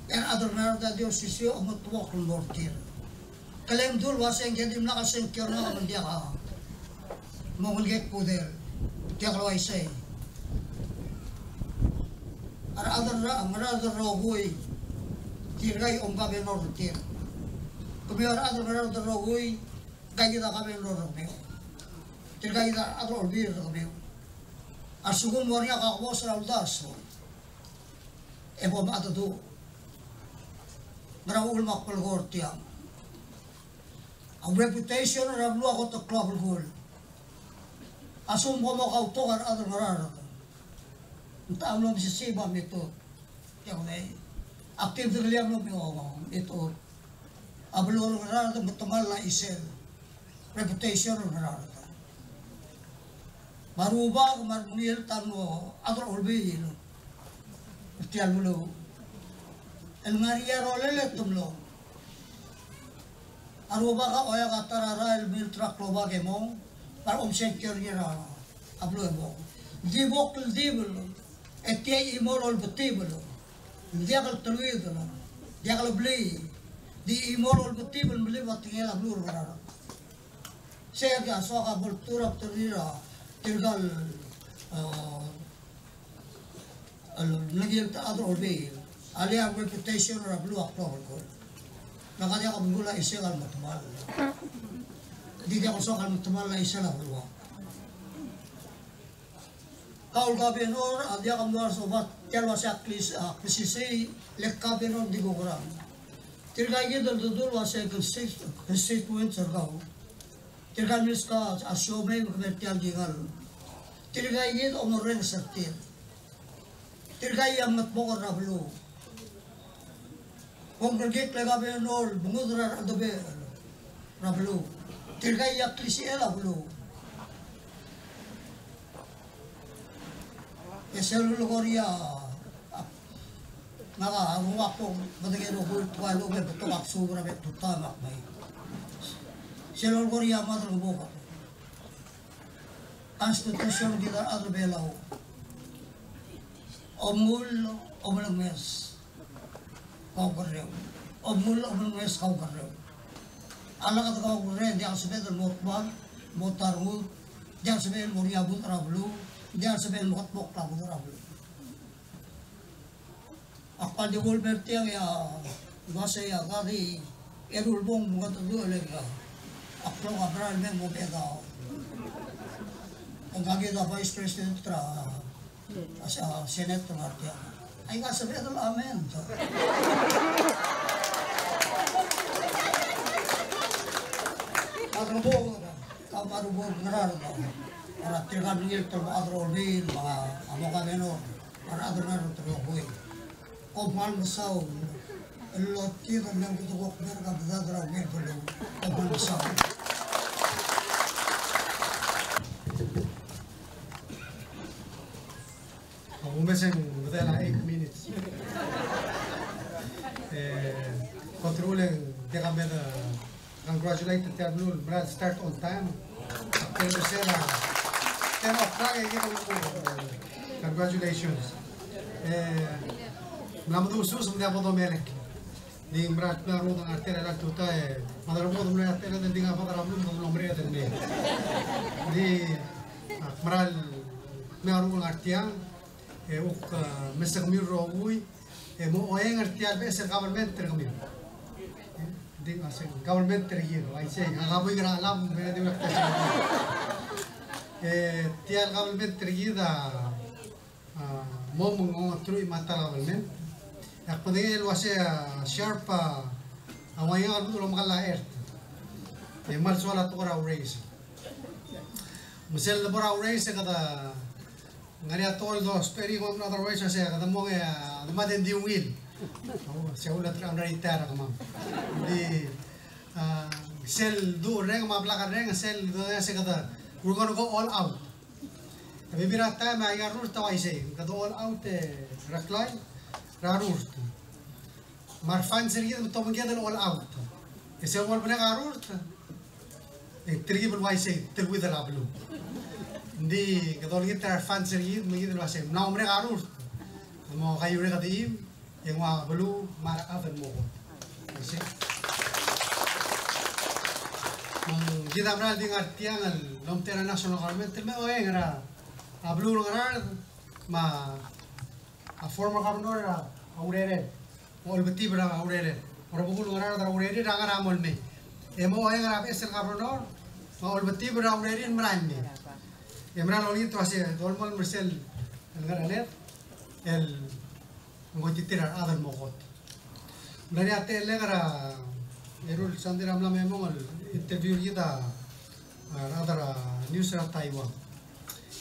E a rechad er a Ngaraard a di osisiu a mo tuobed el mo er tir. Klemdu el uasei ng di dimlak el sengkio er ngak me ng diak a mo ngelekek el kudel. Diak el uaisei. A rechad er a, a rechad er a rokui. Tirka a omgovernor er tir. Kemiu a rechad er a Ngaraard er a rokui. Tirka kid a governor er kemiu. Tirka kid a rechad er a Olbiil er kemiu. A lsekum ng mo er ngii a kakebos er a uldasu e bo mchedecheduch. Ngera uchul me ak belkul er tiang? A reputation er a beluu a kot el klou a belkul. A lsekum kom mo kautok a rechad er a Ngaraard, ng techa mlo mesisiich me a mechitechut? Tia kudengei. Ak di medengelii a mlo mechitechut. A beluu er a Ngaraard a metemall a chisel, reputation er a Ngaraard. Me a rubak me a remengilt a mlo chad er a Olbiil er tia el beluu el ngar er ngii a rolel e te mlo. A rubak a oeak a ta er a rael el mengilt er a klobak e mong, me a re-home secretary er a beluu e mong. Di bo kldibel, e tia chimo el olbetibel, ng diak el teluid, ng diak el blii, di chimo el olbetibel el melib a tekingel a beluu er a Ngaraard. Se er a soak a bo lturk er tir a tirka el, eh, el mle kiei el ta er a Olbiil, a le a reputation er a beluu a klou el kora. Me ng diak a belkul a chisel a metemall. Di diak el soak a metemall a chisel a beluu. Kau el governor a diak a mlo sobat tia el uase a klis-, a klisiich, le governor di kukerang. Tirka kid el dodul uase constitu-, constituents er kau. Tirka el meskau a siomei me kemiu er tia el kingall. Tirka kid a omerrenges er tir. Tirka a mengetmokl er a beluu. Kom kerekikl e governor, bengud er a rechedebechel er a beluu. Tirka a klisichel a beluu. E sel lolekoi er a, a, ngak a renguk a kmo, medengei el rokui el tekoi el obengkel betok a ksuub er a bek el tutau me a kmei. Sel lolekoi er a Mad er a Ngebuked. Constitution er kid a rechad er a Belau. Omengull, omelengmes, kaukerreu. Omengull, omelengmes, kaukerreu. A lak de kaukerreu, ng diak el sebeched el mo tmall, mo ta rengud, ng diak el sebeched el mo er ngii a budech er a beluu, ng diak el sebeched el mo kldmokl a budech er a beluu. Ak kmal di bo el mer tiang e a, uasei a kadi, eru el bong, mengedecheduch el ngar er ngii. Ak klou a mera el mei me bo el, e ngak a Vice President er a, a, a Senate el ngar tiang. Aika sebeched el amend. Ak rebo, kau me a rebo Ngaraard, er a tirka el mle kiei el ta er a Olbiil, me a, a mo governor. A rechad er a Ngaraard el rokui. Kom kmal mesaul el lotkii me ng kuk mer a medad er a ungil beluu. Kom kmal mesaul. Ak omes e ng medal a eight minutes. E, kot el uchul e ng diak a mera Congratulate er tia el beluu el mera el start on time. Ak kmal mesaul a ten o'clock e kid a mo, congratulations. E, mla medusus me ng diak bo domelek. Ng di mera el kmo a rengud a ngar er tia el chelecha el tutau e, me a rengud a mera el chelecha el di ngar er a beluu me ng mlo mereched el mei. Ng di, a, mera el kmo a rengud a ngar er tiang, e kuk, a, mesa kemiu el rokui, e mo oeng er tia el beches el government er kemiu. E, ng di, a, se government er kid, uaisei, a kabuik er a lab, me di ua kta se. E, tia el government er kid a, a, mo mengeteruich me a ta el government. E ak medengei el uasei a Sharp a, a ua ngii a lmuut el omekall a chert. E kmal soal a tekoi er a raise. Me sel debo er a raise e kede ngar er ngii a tekoi el dousbech er ngii, otherwise, se kede mong e, a, de mad e ng di ungil. O, se a ultuil er a retire er kemam. Ng di, a, sel duurreng me a blak el reng, sel, se kede, we're gonna go all out. E bebil er a taem e aika el rurt a uaisei, kede all out e reklai er a rurt. Me a refans er kid me te obengked el all out. E sel bo lemerek a rurt, e ng telkib el uaisei, telkib er a beluu. Ng di kede olengit er a refans er kid me kid el uaisei, ng mla merek a rurt. Mo kaiuerekedeim, e nguu a beluu me a rechad el mo kot. Uaisei. Me ng kid a mera el di ngar tiang el omtechei er a national government el me oeng er a beluu er a Ngaraard, me a former governor er a urerel. Olbetib er a urerel. Orebukul Ngaraard er a urerir a ngar er a mo el mei. E mo oeng er a beches el governor, me a Olbetib er a urerir el merael mei. E mera el olengit el uase dolemolem er sel ngercheled el ngoititerir a rechad el mo kot. Mla er ngii a techellek er a eru el sandei er a mla me mong el interview er kid a a rechad er a news er a Taiwan.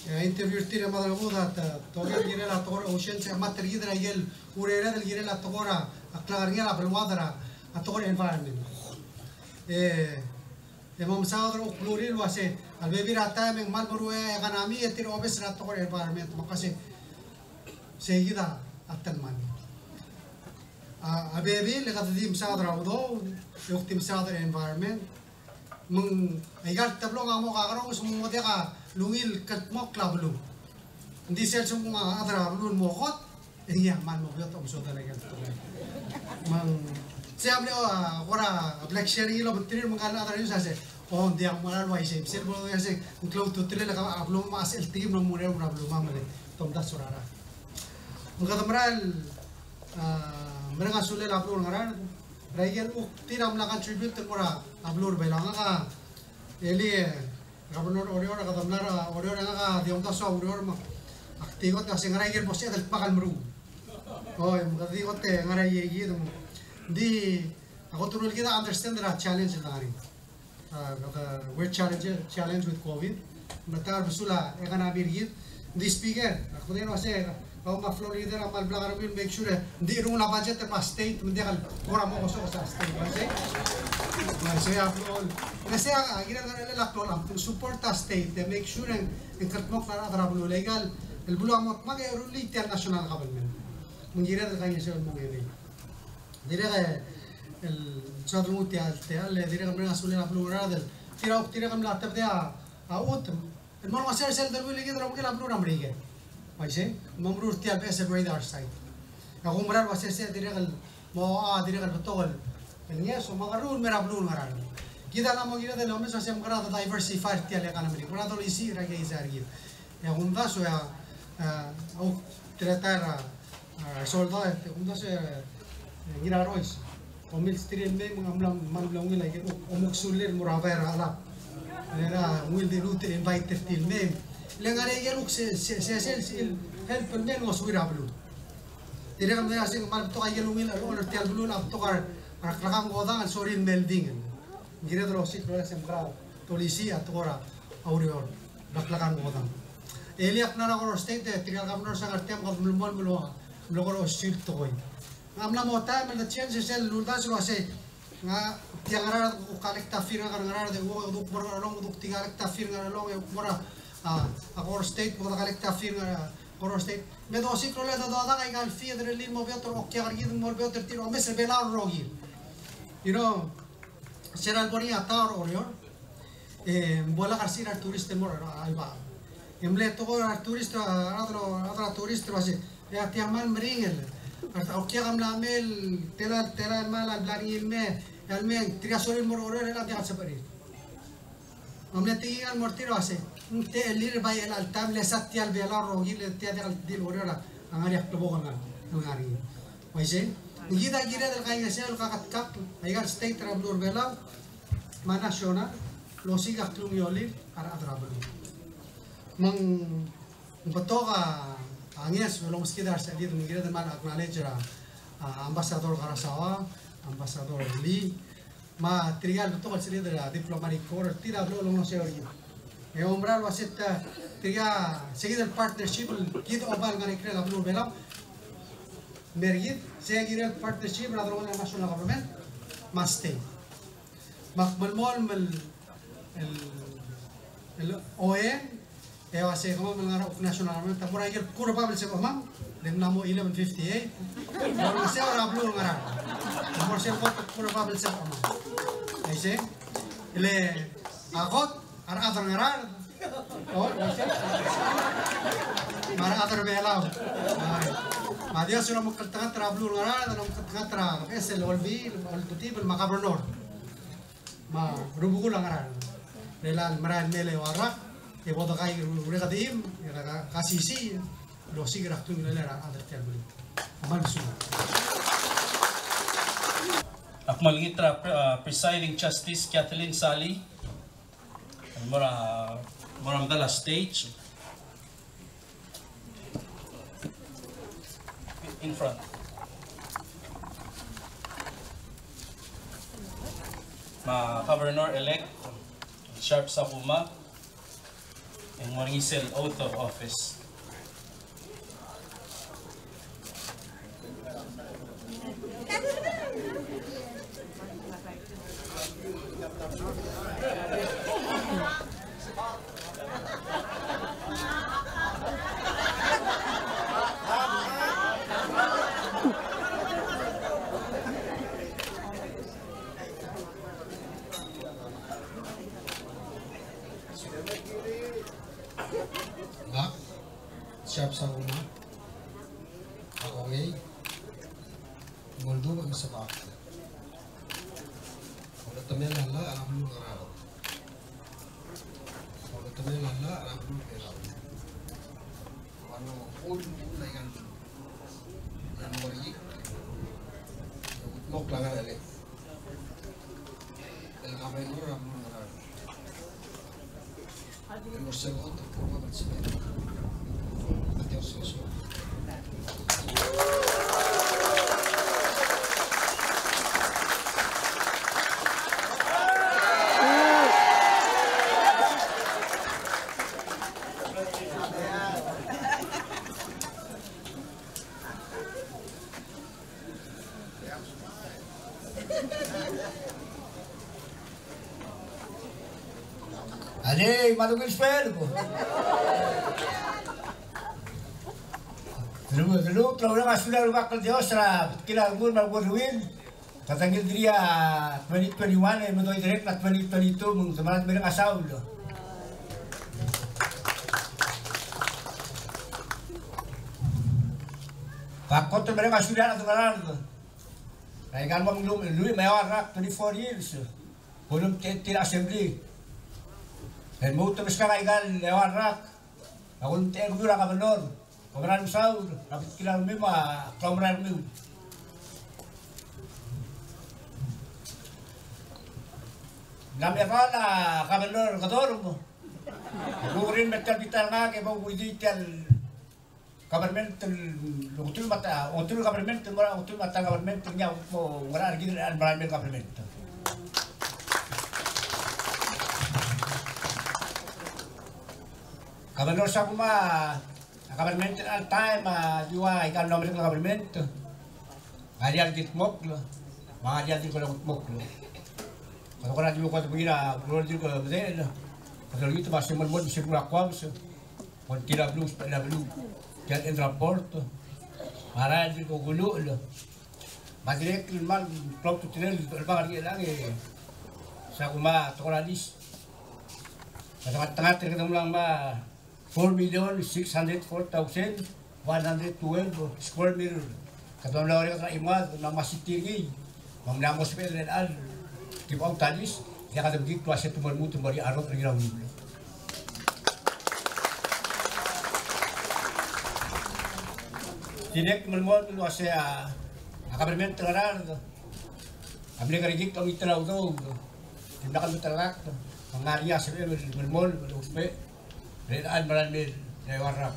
E a interview er tir e mad er a ngebuked a te, te oker el kirel a tekoi er a ocean, se a mat er kid er a ikel urered el kirel a tekoi er a, a klak er ngii a beluad er a, a tekoi er a environment. E, e mo mesaod er a kuk bluriil el uase a lebebil er a taem e ng kmal meruul a economy e tir a obes er a tekoi er a environment, me ng uase sei kid a telemall. A, a bebil e kede di mesaod er a udoud, e kuk di mesaod er a environment. Me ng aika el teblong a mo kakerous me ng mo diak a lungil el kldmokl a beluu. Ng di sel lsekum a chad er a beluu el mo kot, e ngii a kmal mo beot a omesodel aika el tekoi. Me ng sei a mle, a, kora bla share er ngii el obengterir me ngka el chad er a news a se, o, ng diak mo er a uaisei, me sel bo el uaisei, ng klou a ultutelel e a beluu me a sel team el mo er a beluu me a mle, te omdasu er a rak. Me kede mera el, a, mereng a sulel a beluu er a Ngaraard er a ikel kuk tir a mla contribute el mo er a beluu er a Belau. Ngak a, e le, Governor Oreor, kede mla er a Oreor, e ngak a di omdasu a ureor me ak di kot el uase ngera ikel bo sebeched el dmak el meruul. Oi, me kede di kot e ngera ikid me ng di, a kot el rokui el kid a understand er a challenge el ngar er ngii. A, kede, we're challenge, challenge with COVID. Me te ngar er a besul a economy er kid. Ng di speaker, ak medengei el uase, kau me a floor leader a kmal blak a rengmiu el make sure e ng di cherrungel a budget er a state, me ng diak el kora mo kosokes a state, me sei. Me sei a floor, me sei a, a kirel ngar er a elechang el support a state, e make sure e ng kldmokl a rechad er a beluu. Le aika el beluu a mo dmak e rullii tia el national government. Me ng kired el kaingeseu el mo ngedei. Dirrek el, el soad el nguu tia el techall, e dirrek el mereng a sulel a beluu er a Ngaraard el tir a kuk dirrek el mla tebedii a chutem el mo olengeseu er sel deleuill er kid el obengkel a beluu er a Merikel. Uaisei, me ng meruul er tia el beches el radar site. E ak oumera el uase sei a dirrek el mo, a, dirrek el betok el ngeso me a kerruul el mei er a beluu er a Ngaraard. Kid a mla mo kired el omes el uase mekera de diversify er tia el economy, mekera dolisiich er a keizai er kid. E a kumdasu e a, a, a kuk teletael er a, a, soldau, e a kumdasu e, e, Ngirarois. Omilsterir el mei me ng mla, mla, mla ungil a ikel kuk omeksulir el mo er a bai er a chelab. E a ungil di luut el invite er tir el mei. Le ngar er a ikel kuk se, se, se, se, se, el help el mei el ngosuir a beluu. Dirrek el mei a se ng kmal betok a ikel ungil el ongel er tia el beluu el betok a reklekang kodang el sorir el meldingel. Ng kired el osiik el uase mekera dolisiich a tekoi er a ureor, reklekang kodang. E le ak mla er a Koror State, e tirka el governor er a ngar er tiang me kede melemolem el mo, mlo kora osisiu el tekoi. Ng mla mo taem el de change sel uldasu el uase, ngak tia Ngaraard, kuk collect a fee er ngak er a Ngaraard, e kuk, kuk mo er a Ngarchelong, kuk di collect a fee er a Ngarchelong, e kuk mo er a, a, a Koror State, kuk di collect a fee er a Koror State. Me dosiik el rolel a dodak aika el fee e derellii el mo beot er a okiak er kid, mo beot er tir a omes er a Belau el rokir. You know, se er a lebo er ngii a tower er Oreor, e, ng bo lak a resir a retourist el mo er a, a, Ibach. E mle tekoi er a retourist, a, a rechad er a, a rechad er a tourist el uase, e a tia kmal meringel. A, a okiak a mla mei el, tela, tela el kmal a bla er ngii el mei, e a lemei, tirka a sorir el mo er Oreor, e a diak el sebechir. Me a mle tekingel el mo er tir el uase, ng techellir bai el alta mle sa tia el Belau el rokir, le tia diak el di el Oreor a ngar er ngii a klebokel el ngar, el ngar er ngii. Uaisei, ng kid a kired el kaingeseu el kaketkakl aika el state er a beluu er a Belau me a national el osiik a klungiolir a rechad er a beluu. Me ng betok a ngeso el omeskid er a resechelid, me ng kired el kmal acknowledge er a, a, Ambassador Karasawa, Ambassador Lee, me tirka el betok el sechelid er a diplomatic corps, tir a blo longeseu er kid. E oumera el uase tirka, se kid el partnership el kid oba el ngar er a ikrel a beluu er a Belau, me er kid, se kid el partnership er a delongelel a national government me a state. Me ak melemolem el, el, el oeng, e uase kemam el ngar er a national government a mo er a ikel bkul er a bab el sebechemam, le ng mla mo eleven fifty-eight. Mo olengeseu er a beluu er a Ngaraard. Mo er sel kot el bkul er a bab el sebechemam. Aisei. Le a kot a rechad er a Ngaraard. O, aisei. Me a rechad er a Belau. Ai. Me a Dios a lomekngeltengat er a beluu er a Ngaraard, a lomekngeltengat er a beches el olbiil, oltutibel me a governor. Me a rubekul a Ngaraard. Rellii el merael el mei el eua el rak, e bo dekai ure-, urekedim, e ka, ka, kasisiich el osiik er a klungiolir a rechad er tia el beluu. Kmal mesulang. Ak kmal olengit er a pre-, a, Presiding Justice Kathleen Salii, el mo er a, mo er a medal a stage. In front. Me a Governor-elect Sharp Sakuma, e ng mo er ngii sel oath of office. Sel kumal a kongei, ng uldubech me sebechek. Oletemel a llach er a beluu er a Ngaraard. Oletemel a llach er a beluu er a Ngaraard. Ng ua ng uchul a ikal beluu. Ng ua ng mo er ngii. Ng kutmokl a ngar er a elec. El governor er a beluu er a Ngaraard. Alii, me a ungil sueleb. Delu, delu, delu, a sulir a Rubak el Dios er a betkil a rengul me a rengul. Te dengildirii a twenty twenty-one e medoid er a twenty twenty-two me ng demerang a saul. Ak kot el mereng a sulir a Ngaraard. Aikal mo lluich me a eua el rak, twenty-four years. Kulemtechei tir a assembly. El mo ultebeskak aikal eua el rak. A kulemtechei er kemiu er a governor. Kom mera el mesaul er a betkil a rengmiu me a klaumera er kemiu. Ng mla mechar a governor Kedorm. Ng kuk rin me tia el bita er ngak e bo kuidii tia el government el, ongetiu me a ta, ongetiu el government el mo er a, ongetiu me a ta el government el ngii a kuk mo ngar er kid el merael mei el government. Governor, se a kumal a government er a chelecha el taem a di ua ikal mlo merek el government. Ngar er ngii a di kldmokl, me ngar er ngii a di kldmokl. Kede kora di mo kede mengiil a ureor el di kmedechel. Kede olengit me a se melemolem me se meruul a kuabes. Kongei er a beluu, usbechel a beluu. Tia el end report. Me a rael el di kuluchel. Me a dirrek el kmal klou a ultutelel el chelebangel er chelechang e se a kumal tekoi er a list. Kede ngar, ngar er kede mla ngmai a four million six hundred four thousand one hundred twelve square meter. Kede mla orreked er a chimoad, me ng mla mo city er ngii. Me ng mla mo sebechel er chelecha el give out a list, e diak kede mekngit el uase te mo lmuut el mo er ngii a rrodech er ngii er a Beliliou. Dirrek el melemolem el uase a, a government er a Ngaraard a mle kerekikl a omitel a udoud. Dimlak el meterekakl, me ng ngar er ngii a sebechem el melemolem el ousbech er chelecha el merael mei el eua el rak.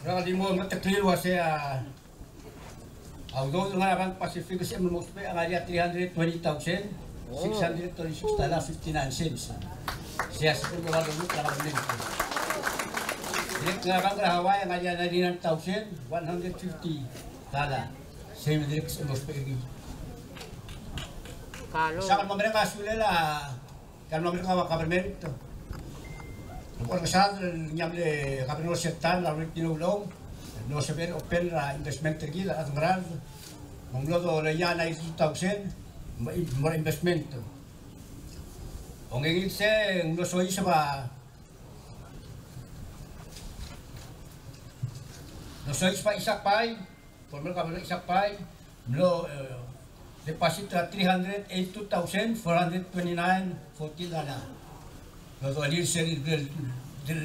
Ng di mo meteklii el uase a udoud el ngar er a Bank Pacific el sebechem el mo ousbech a ngar er ngii a three hundred twenty thousand six hundred twenty-six dollar fifty-nine cents. Sei a sebechem el mo ousbech er a kabelment. Dirrek el ngar er a Bank er a Hawaii a ngar er ngii a ninety-nine thousand one hundred fifty dollar. Sei me dirrek el sebechem el mo ousbech er ngii. Kalo. Sel kmal mereng a sulel a Kmal mereng a kabelment. Ng kora mesaod el ngii a mle governor er sel taem el Rengulbai Tinolong, el mlo sebechel el open er a investment er kid el chad er a Ngaraard. Me ng mlo dolai a ninety-two thousand mo er a investment. Ongengil se ng mlo soiseb a, mlo soiseb a Isaac Pai, former Governor Isaac Pai, mlo, eh, deposit er a three hundred eighty-two thousand four hundred twenty-nine fourteen dollar. Mlo dolir sel bel, bel,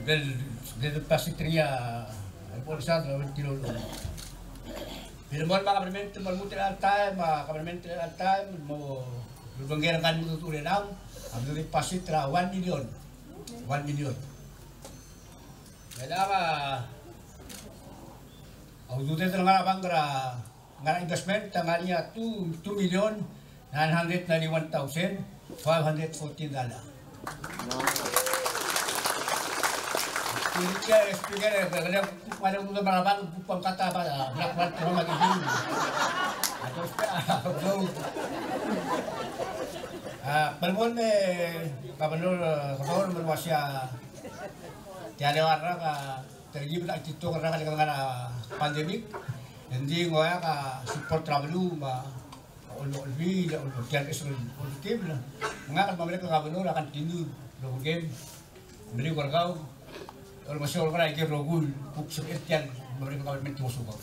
bel, bel deposit er ngii a, a Rengulbai Tinolong. Melemolem a kabelment el mo lmuut er chelecha el taem, a kabelment er chelecha el taem, mo, mo obengkel a ngka el mo tutu er chelechang, a mlo deposit er a one million. One million. Chelechang a, a ududed el ngar er a bank er a, ngar er a investment a ngar er ngii a two, two million nine hundred ninety-one thousand five hundred fourteen dollar. Tia el speaker, e, e, e, kuk ngar er a ududed el ngar er a bank, kuk ua ngka ta, ba, black market, ma kid. A, tos, a, tos. A, melemolem e, Governor, e, Governor, me ng uaisei a Tia el eua el rak a telkib el chetitok el rak el ngar er a pandemic. Engdi ng oeak a support er a beluu me a Olbiil, olbiil, tia el beches el olbiil. Ngak el mla merek el governor a continue el obengkem. Meliu er kau, el olengeseu er kau er a ikel rokui el kuk sebechel tia el mla merek el government el ngosukau.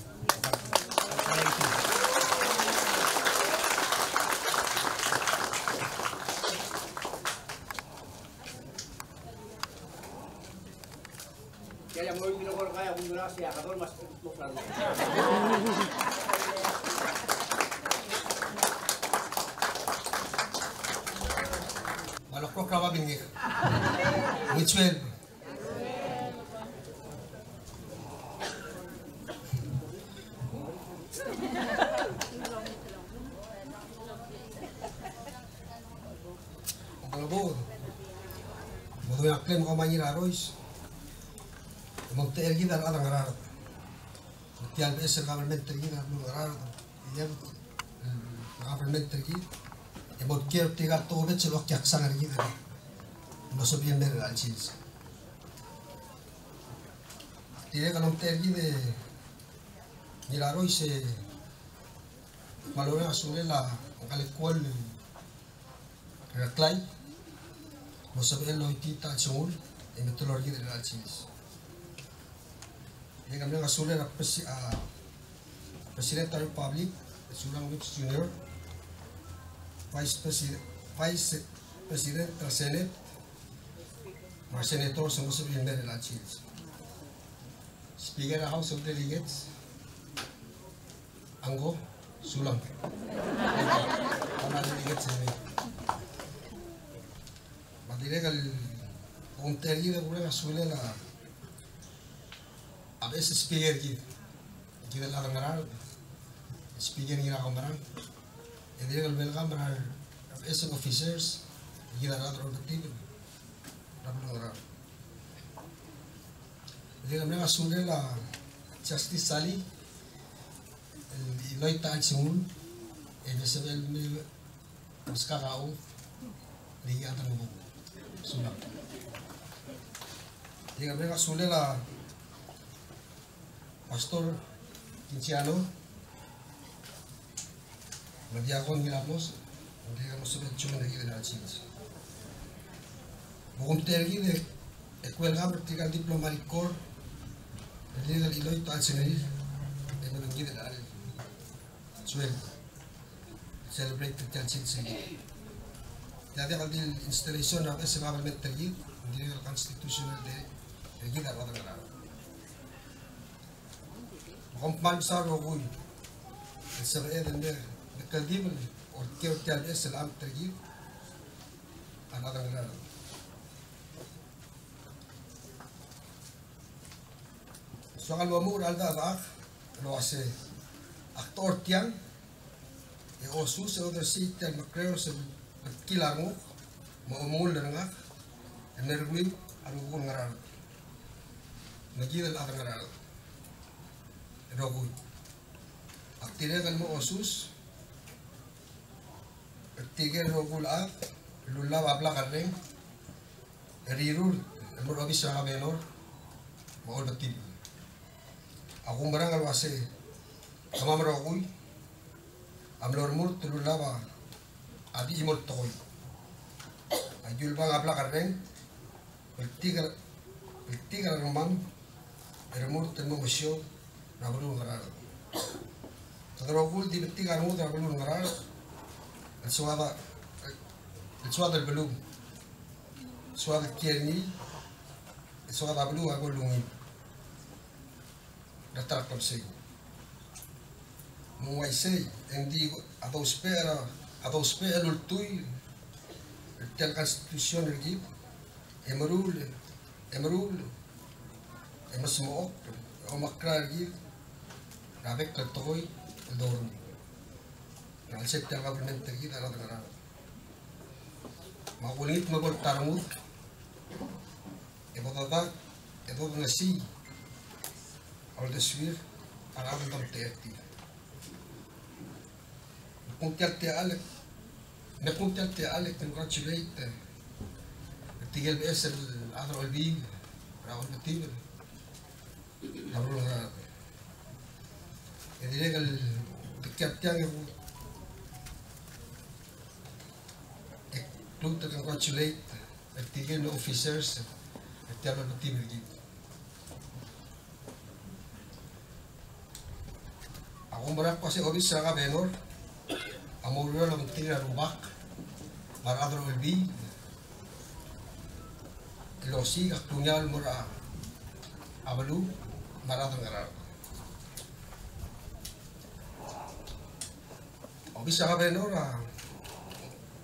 Which one? Bo, bo, bo dua a klem ko Ngirarois. Mo omtechei er kid a rechad er a Ngaraard. Tia el beches el government er kid a rechad er a Ngaraard. Ia, government er kid. E mo kiei er tirka el tokubets el ua kiaksang er kid. Mo sebechir el mer er a chelsel. Tirka el omtechei er kid e Ngirarois e Kmal mereng a sulel a ngka el Kuol Reklai, mo sebechel el oitii a chelsengul e meteloi er kid er a chelsel. E kmal mereng a sulel a presi-, a President of the Republic, Surangel Whipps Junior, Vice Presi-, Vice President er a Senate, me a Senators, mo sebechir el mer er a chelsel. Speaker er a House of Delegates, Ango, sulang. House of Delegates, me a dirrek el omtechei er kid e kumereng a sulel a beches el speaker er kid. Kid el chad er a Ngaraard, speaker er a Ngaraard. E dirrek el welcome er a beches el officers, kid a rechad er a Olbiil, er a beluu er a Ngaraard. Dirrek el mereng a sulel a Justice Salii, el chiloit a chelsengul, e ng sebechel el meskak a oath, el ngii a chad er a Ngebuked. Sulang. Dirrek el mereng a sulel a Pastor Kinciano, me a Diakon Ngirablos, ng dirrek el mo sebechel el join er kid er a chelsel. Bo kumtechei er kid e welcome er tirka el diplomatic corps, el dirrek el chiloit a chelsengir, e mei er kid er a chelsel. Sulang. Celebrate er tia el chelsel. Tia diak el di el installation er a beches el government er kid, ng dirrek el constitutional day er kid a rechad er a Ngaraard. Me kom kmal mesaul el rokui el sebeched el mer, me kldibel el okiu er tia el beches el amt er kid a rechad er a Ngaraard. Soak el omuchel er a cheldechedechak el uase ak dechor tiang e osus e odersii tia el mekereur el sebechir el mekngit a renguk me a omengull er ngak el meruul a rokui el Ngaraard. Me kid el chad er a Ngaraard el rokui, ak dirrek el mo osus er tirke el rokui el chad el ullab a blak el reng el rirurt el mo er a obis er a governor me a Olbiil. A kumerang el uase kemam el rokui a mlo remurt el ullab a di chimo el tekoi. A ki ulebang a blak el reng el tik er, el tik er a rengmam el remurt el mo mesiou er a beluu er a Ngaraard. Kede rokui el di betik a rengud er a beluu er a Ngaraard el soad a, el soad el beluu, soad el kiei er ngii, soad a beluu a ko el ungil er a ta er a klebesei. Me ng uaisei e ng di a dousbech er a, a dousbech el ultuil er tia el constitution er kid e meruul, e meruul e mesmechokl e omekrael er kid er a bek el tekoi el doruul er a chelsel tia el government er kid a rechad er a Ngaraard. Me a kulengit me bo le ta rengud e bo dedak e bo dengesii a uldesuir a rechad el domtechei er tir. Me kung tia el techall, me kung tia el techall e congratulate er tirke el beches el chad er a Olbiil er a Olbiil er a beluu er a Ngaraard. E dirrek el bekiak tiang e ku, Lmuut el congratulate er tirke el mle officers er tia el olbiil er kid. Ak oumerang el kmo se obis er a governor a mo oureor el obengterir a rubak me a rechad er a olbiil el osiik a klungiaol el mo er a beluu me a rechad er a Ngaraard. Obis er a governor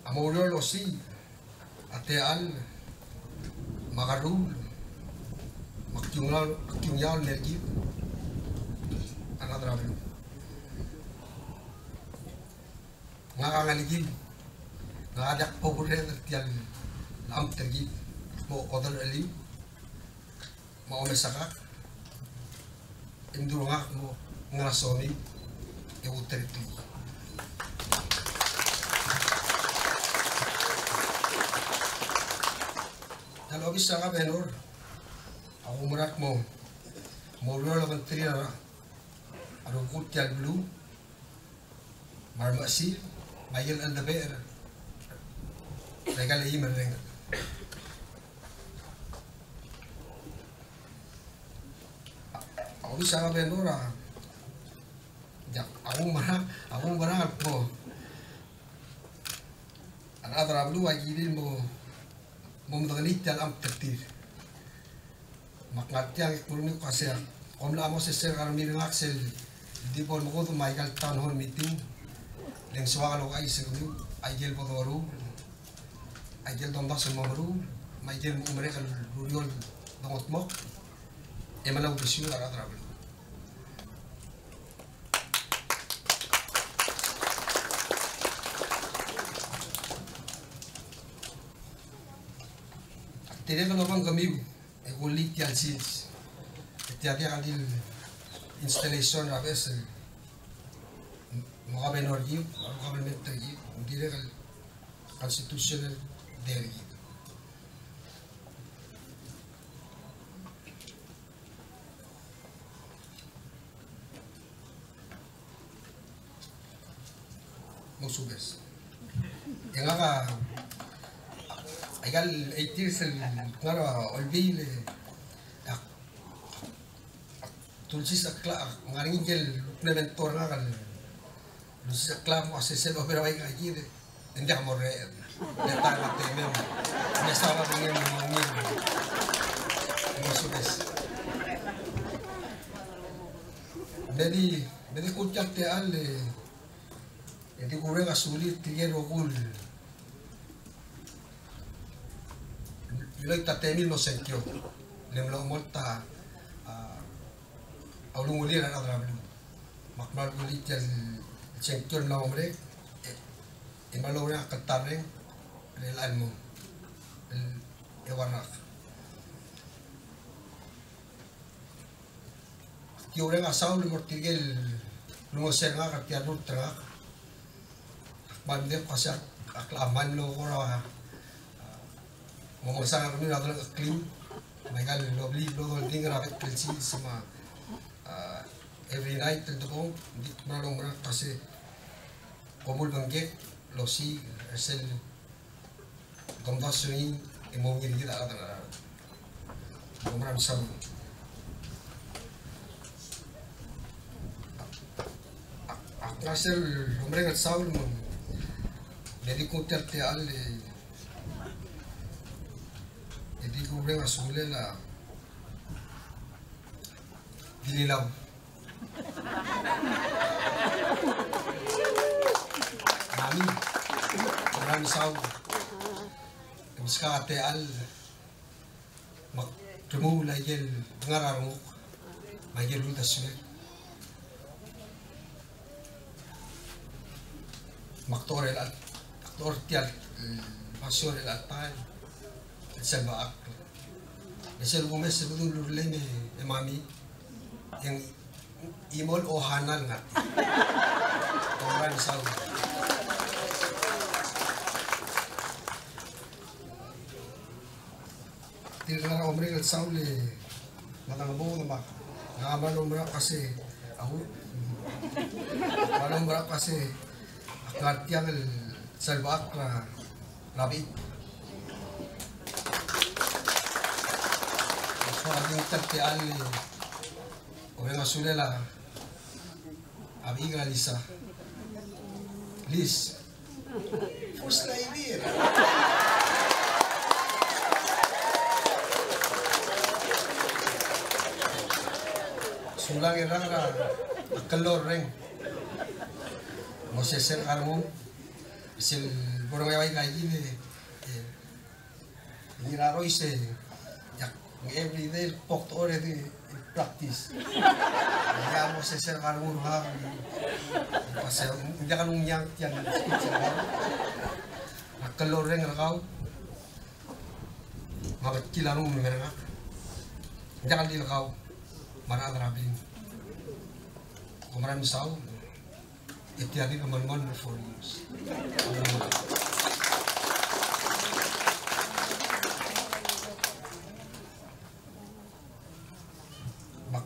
a mo oureor el osiik a techall me a kerruul me a klungiaol, klungiaol el mei er kid a rechad er a beluu. Ngak a ngelekir, ngak a diak bo kurrenges er tia el amt er kid, mo odercheliu me a omesakak, e mdu er ngak el mo ngar er a somiu e ulterekokl. Tia el obis er a governor a oumerang el kmo mo oureor el obengterir a rubekul tia el beluu me a remechesil me a ikel cheldebechel er a ikal eim el renged. A obis er a governor a, a oumerang, a oumerang el kmo a rechad er a beluu a kirir el mo mo medengelii tia el amt er tir. Me ak ngar tiang e ak meruul el kmo se kom mla mo sesei er kemiu er ngak sel di bo lemekudem a ikal town hall meeting, le ng soak el ouchais er kemiu a ikel bo doruul, a ikel domdasu el mo meruul, me a ikel mo merek el ureor el dongetmokl e melai a uldesuel a rechad er a beluu. Ak dirrek el obengkemiu e kulii tia el sils, e tia diak el di el installation er a beches el mo governor er kid, mo government er kid, ng dirrek el constitutional day er kid. Mousubes. E ngak a, aika el eight years el ngar er a olbiil e ak, ak dulsisechekl, ak ngar er ngii a ikel memento er ngak el dulsisechekl el kmo a sesei el oba er a bai er kid e ng diak morreched. Ng di ta er a temem. Ng mesa a bedengem el mo ungil. Mousubes. Me di, me di kuk tia el techall e, e di kureng a sulir tirke el rokui el iloit a temir el mo sengkio. Le mlo omolt a, a, a ulungulir a rechad er a beluu. Me ak mla rullii tia el sengkio el mla mo merek, e, e mla loureng a kltarreng el chelecha el mong el eua el rak. Ak di oureng a saul el mo er tirke el ulengeseu er ngak er tia el rurt er ngak. Ak kmal mdengei el kmo se ak, ak locha kmal mlo kora, a, mo mengesang er kemiu er a delengcheklir me aika el obliil el odoldingel er a bek el sils me a, a, every night el debong, ng di kmal oumerang el kmo se kom ulebengkek el osiik er sel domdasu er ngii e mo ungil er kid a rechad er a Ngaraard. Kom kmal mesaul. Ak, ak ngar sel omereng el saul me, me di kuk tia el techall e, e di kureng a sulel a Dililau. Mami, kom kmal mesaul. Kom meskak a techall me ak remuul a ikel ngar er a renguk me a ikel uldesuek. Me ak dechor el, ak dechor tia el basio er a taem el selbechakl. E sel kumes e bedul urlem e, e mami, e ng chimo el Ohana el ngar tia. Kom kmal mesaul. Tirka el omereng el saul e mada bo, me ak, ngak a kmal oumerang el kmo se, a u, kmal oumerang el kmo se ak ngar tiang el selbechakl er a Rabbit. Soak a di ta el techall el oureng a sulel a Bechik er a Lisa. Lis. First lady. Sulang er a, er a Klloreng. Moses er a Karmung. Sel bo er ngii a bai kaikid e, e, Ngii er a rois e, ia, everyday el kbo kdechor e di practice. Ia, Moses er a Karmung, ha, pasel, ng diak a ngiang tia el speech er kau. A Klloreng er kau, me a Betkil a rengum er ngak. Ng diak el di le kau, me a rechad er a blim. Kom kmal mesaul. E tia di melemolem el four years. Bak.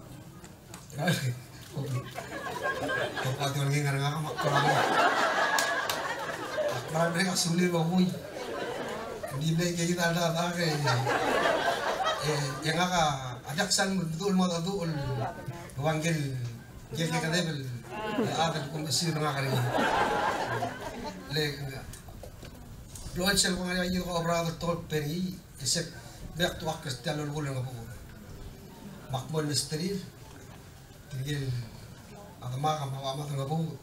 Ko pa tia el ngar er ngak a mak kora mo. Mak kora mo a sulir a bui. Di mle ikei a ta el dadak e, e, e ngak a diak sal meduch el mo, meduch el ua ngike el Ngike el kedeb el chad el kom mesir er ngak er ngii. Le, blechoel sel kuk ngar er ngii a iko obra el tolp er ngii, e sel bek tuak er tia el lolekoi el ngebuked. Me ak mo mesterir, tirke el demak me a mad er ngebuked,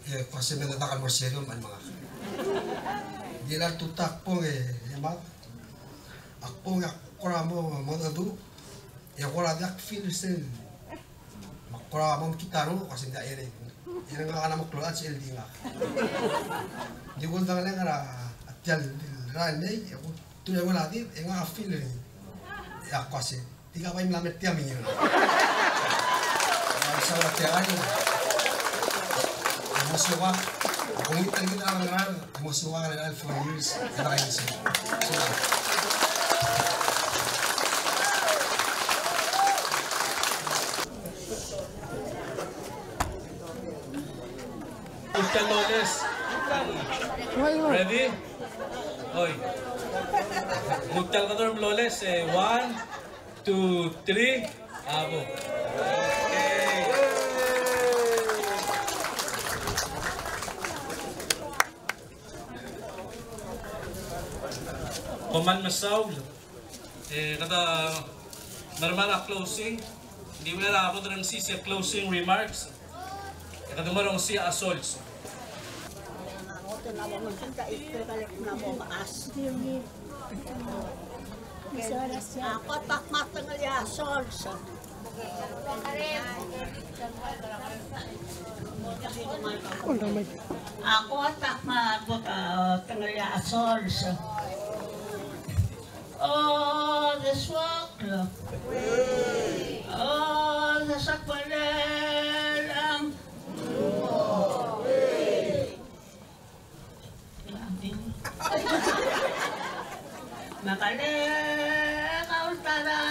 e kuk se me dedak el mo er sel iom el mengak. Ngii el tutau ak bong e, e mad, ak bong e ak kora mo, mo dedu, e kora diak feel sel Me ak kora mo mekngit a renguk, a se ng diak er ngii. Er ngak a mo klou el chad sel di ngak. Di kuk dengelengel er a tia el rael mei, e kuk tuu el ua di, e ngak a feel er ngii. E ak kora se, di ngak a bai mla me tia me ngii. Ng soak a tia el, e mo soak, a kongit er ngii a ngar er a Mo soak er a four years, e bai soak. Kuk tia el mloles. Ready? Oi. Kuk tia el kedor el mloles, e, one, two, three, a bo. Okay. Kom kmal mesaul. E, kede melemalt a closing. Di ua er a bo deremsiseb a closing remarks. E kede mo er a ongsii a sols. A kot ak mo tengelii a sols. A kot ak mo tengelii a sols. O, desuakl. O, desakbelel. Me a kele kaultara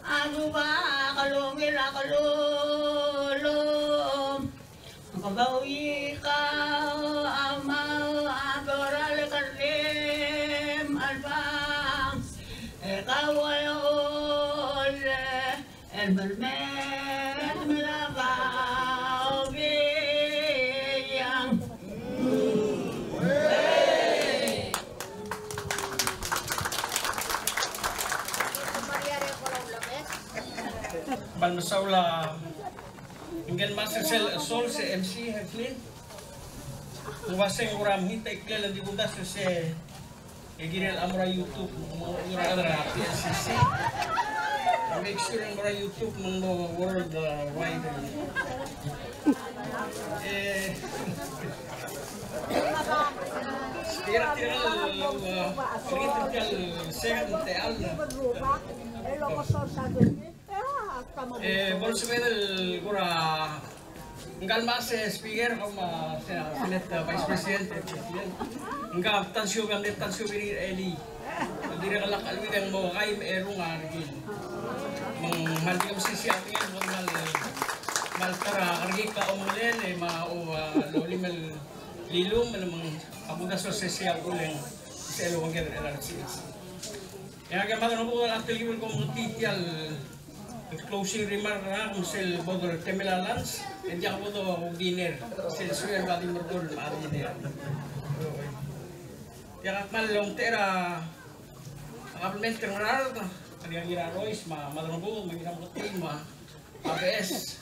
a Rubak el ungil a kelulum. Kebau ikau a mau a dorael e kerrim a lebang. E kau a ole el mermel me a Babiang. Kmal mesaul a ngike el master sel sols e M C Heflin. Ng uaisei ng kora mechitechut el di kumdasu se E kirel a mo er a YouTube, mo er a P S C C. Make sure mo er a YouTube, mo, mo world, uh, wide. E, tirke el, uh, tirke el second, te al. E, bo lsebeched el kora ngka el mla se speaker, kau me a se, Senate Vice President, President. Ngka a ta el siobai, a ta el siobai er ngii el, el dirrek el lak cheleuid e ng mo kaim e rung a rekil. Me ng kmal di mesisiich a rekil, me ng kmal, kmal ta er a kerekikl a omelel, e me a, o, a, lolim el lilum, me ng, a kumdasu el sesei a uchul e ng Sel obengked er a L R C S. E ngak a Madrengebuked a telkib el komeketii tia el closing remark er ngak me sel bo de temel a lunch, e diak bo de dinner, sel suelb a di merekong me a dinner. E ak kmal omtechei er a kabelment er a Ngaraard, er a Ngirarois me a Madrengebuked me a Ngirameketii me a Beches,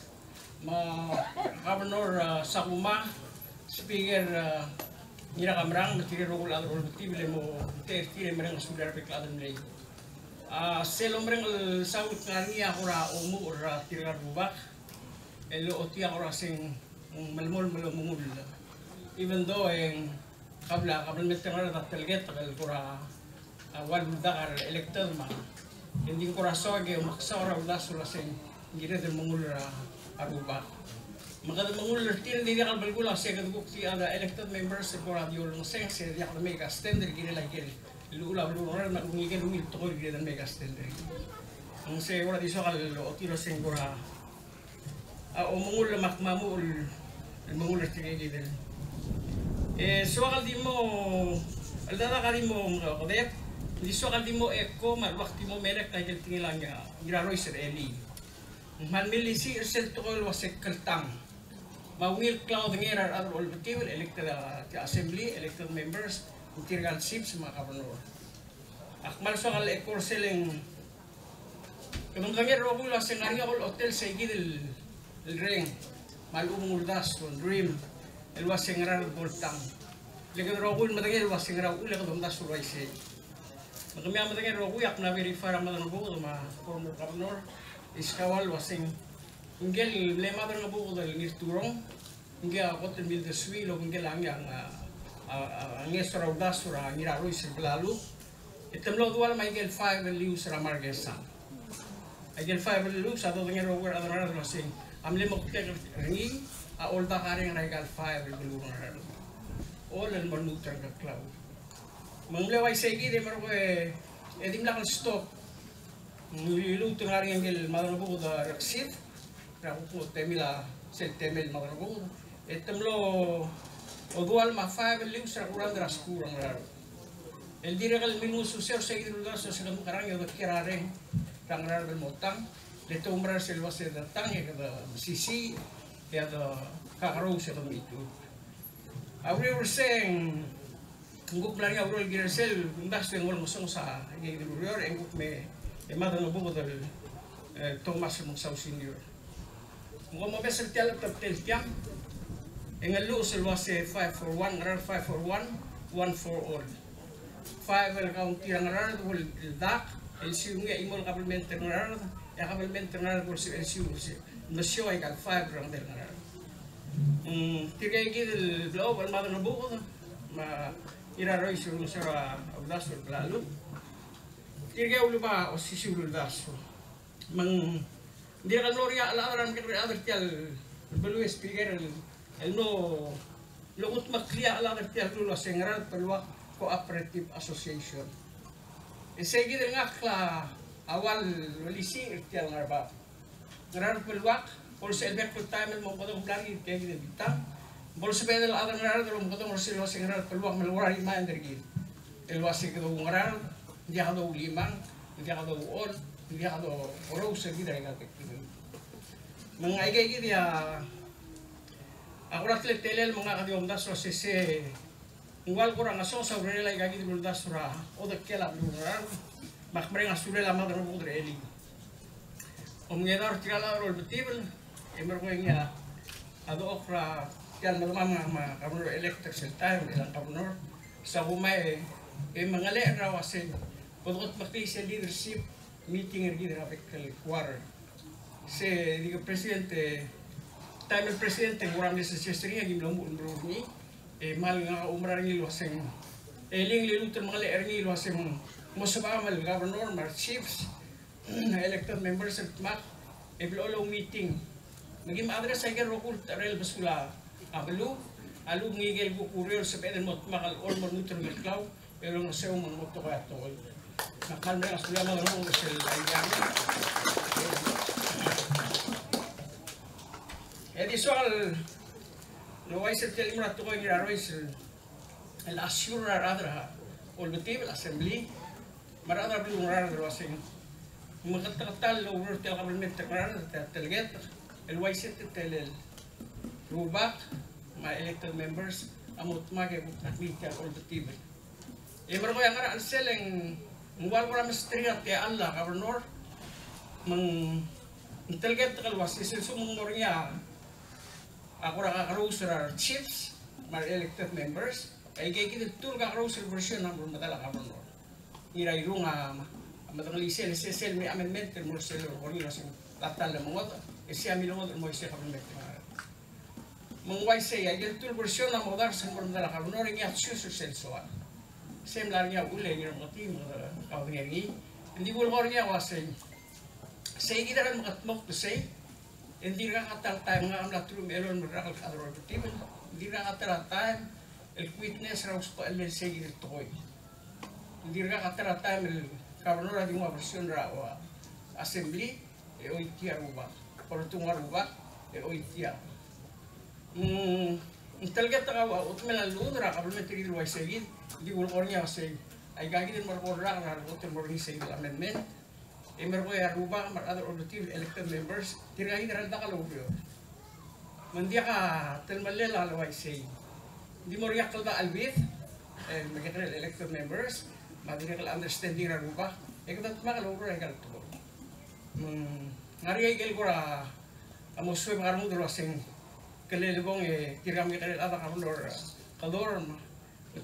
me a Governor, a, Sakuma, Speaker, a, Ngirakamerang, me tirke el rokui el chad er a Olbiil, e mo omtechei er tir e mereng a sulir a rebek el chad el mlei. A, sel omereng el saul el kngar er ngii a kora omuchel er tirka el rubak el ochotii a kora se ng melemolem el omengull. Even though e ng kabel, kabelment er a Ngaraard a teleketek el kora, a, ua el uldak a re elected me ng di kora soak e omeksau er a uldasu el uasei ng kired el mengull er a rubak. Me kede mengull er tir, ng di diak el belkul a se kede kuk di a elected members el kora di olengeseu, se diak de mei a extend er a ikel uchul a beluu er a Ngaraard me a ungil, ungil tekoi el kired el mei a extend er ngii. Ng se kora di soak el ochotii el uasei ng kora a omengull me ak mo muchel el mengull er tirke kid el. E soak el di mo, el dadak a di mo, ng, okedeb, di soak el di mo echo me a lua ak di mo merek a ikel tekingel a Ngirarois er a elii. Ng kmal milisiich er sel tekoi el uase kltang me a ungil klaodengei er a rechad er a Olbiil, elected, a, assembly, elected members, me tirka el chiefs me a governor. Ak kmal soak el echo er sel ng Kede medengei el rokui el uase ng ngar er ngii a olechotel sei kid el, el reng me a lechub ng uldasu, dream, el uase ng ngera el bo el tang. Le kede rokui el medengei el uase ng ngera uchul e kede omdasu el uaisei. Me kemiu a medengei el rokui, ak mla verify er a Madrengebuked me a former governor Iskawa el uase ng ngike el mle Madrengebuked el Ngirturong, ngii a kot el mildesuii el obengkel a ngii a, a, a, a ngeso er a uldasu er a Ngirarois el Belaluk. E te mlo dual me a ikel five el lius er a Markesang. A ikel five el lius a dodengei er a rokui el chad er a Ngaraard el uase a mle moktek er ngii a oldak a reng er a ikal five el beluu er a Ngaraard. Olel el mo lmuut er a Ngkeklau. Me ng mle uaisei kid e merekong e dimlak el stop. Ng liluut er a ngar er ngii a ikel Madrengebuked er a Reksid, er a kuk temel a, sel temel Madrengebuked, e te mlo odual me a five el lius er a kurangd er a skuul er a Ngaraard. El dirrek el milngusul er sei kid el uldasu el uase kede mekerang e odekiei a reng er a Ngaraard el mo tang, le te oumera er sel uase de tang e kede mesisiich, e de kakerous e kede mechitechut. A uriul er sei, ng kuk mla er ngii a ureor el kirel sel, ng bai se ng olengesonges a ikei el ureor, e ng kuk me, e Madrengebuked el, e, Thomas Remengesau Senior. Ng mo omes er tia el, tia el tiang, e ng lluches el uase five for one, Ngaraard five for one, one for all. Five el county er a Ngaraard el dak, el siu ngii a chimo el kabelment er a Ngaraard, e a kabelment er a Ngaraard el siu, el siu, el siu, el siu a ikal five er a Ngaraard. Mm, tirke kid el blechob el Madrengebuked, me a Ngirarois el ngeso er a uldasu el Belaluk. Tirke a uluba osisiu el uldasu. Me ng dirrek el mlo er ngii a chad er a mekekerei el chad er tia el beluu, e speaker, el, el mlo, mlo kudmeklii a chad er tia el beluu el uase Ngaraard Beluak Cooperative Association. E sei kid el ngakl a ua lolisiich er tia el ngar er a bab. Ngaraard Beluak, bo lsebechel bek el taem el mo omekedong el mla er ngii tirke kid el bitang. Bo lsebeched el chad er a Ngaraard el omekedong er sel uase Ngaraard Beluak me lorrenges a mind er kid el uase kede oungaraard, ng diak doulimang, ng diak douchol, ng diak dourous er kid er aika el tekingel. Me ng aike kid a, a kora teletelel me ngak a di omdasu el uase se ng ua el kora ngesonges a urerel aika kid el uldasu er a odekel a beluu er a Ngaraard, me ak mereng a sulel a Madrengebuked er a elii. Omengedaol er tirka el chad er a Olbiil, e merekong e ngii a dechor er tia el medemam me a governor elect er sel taem, el governor Sakuma, e mengelechel er a uase bo dekudmeklii sel leadership meeting er kid er a bek el quarter. Se di ko president, e, taem el president e ng kora mle suggestion er ngii, e aki mlo muchel el meruul er ngii, e kmal ngak a oumera er ngii el uase ng, e, le ng liluut el mengelechel er ngii el uase ng mo sebecham el governor me a re chiefs, elected members el dmak, e blechoel oumeeting. Me kim address aike el rokui el techerel besul a beluu, a lechub ngike el kuk ureor el sebeched el mo dmak el chol el mo lmuut er a Ngkeklau, e olengeseu me ng mo tekoi a tekoi. Me ak kmal mereng a sulel a Madrengebuked er sel idea. E di soak el ouchais er tia el chimo er a tekoi er a Ngirarois el, el assure er a rechad er a Olbiil, Assembly, me a rechad er a beluu er a Ngaraard el uaseng, me ke ta el loureor er tia el kabelment er a Ngaraard, tia el telketek, el uaisei e te telel rubak me a elected members a mo dmak e kuk admit tia el olbiil. E merekong e a ngar er a chelsel e ng ua el kora mesterir a techall a governor, me ng telketek el uasei sel lsekum ng mo er ngii a kora kakerous er a re chiefs me a re elected members, e aika kid el two el kakerous el version a mo er medal a governor. Ngirairung a, a medengelii sel, sel, sel mei amendment el mo er sel lolekoi er ngii el uaseng a ta el mo ngodech, e sei a mle ngodech el mo er sel government. Me ng uaisei, aike el two el version a mo dars el mo er medal a governor e ngii a choose er sel soal. Sei a mla er ngii a uchul e ngii a remeketii me kau a bedengir ngii. Ng di kulekoi er ngii a uasei, sei kid a mekedmokl er sei, e ng dirkak a ta el taem, ngak a mla teruich me a elolem el rak el chad er a olbiil, ng dirkak a ta el taem el witness er a usbechel el sei kid el tekoi. Ng dirkak a ta el taem el governor a di nguu a version er a, ua, assembly, e choitii a rubak. Orretung a rubak, e choitii a. Mm, ng telketek a ua, utemel a llechul er a kabelment er kid el uaisei kid, ng di kulekoi er ngii a uasei, aika kid el merekong er a, er a kot el mo er ngii sei kid el amendment, e merekong e a rubak me a rechad er a olbiil, elected members, tirka kid a diak loureor. Me ng diak a telemellel a le uaisei. Ng di mo er ngii a kldachelbid el mekekerei el elected members, me a dirrek el understanding er a rubak, e kede dmak el oureor er aika el tekoi. Me ng ngar er ngii a ikel kora mo suebek a rengud el uaseng, kele lebong e tirka el mekekerei el chad a governor, Kedorm,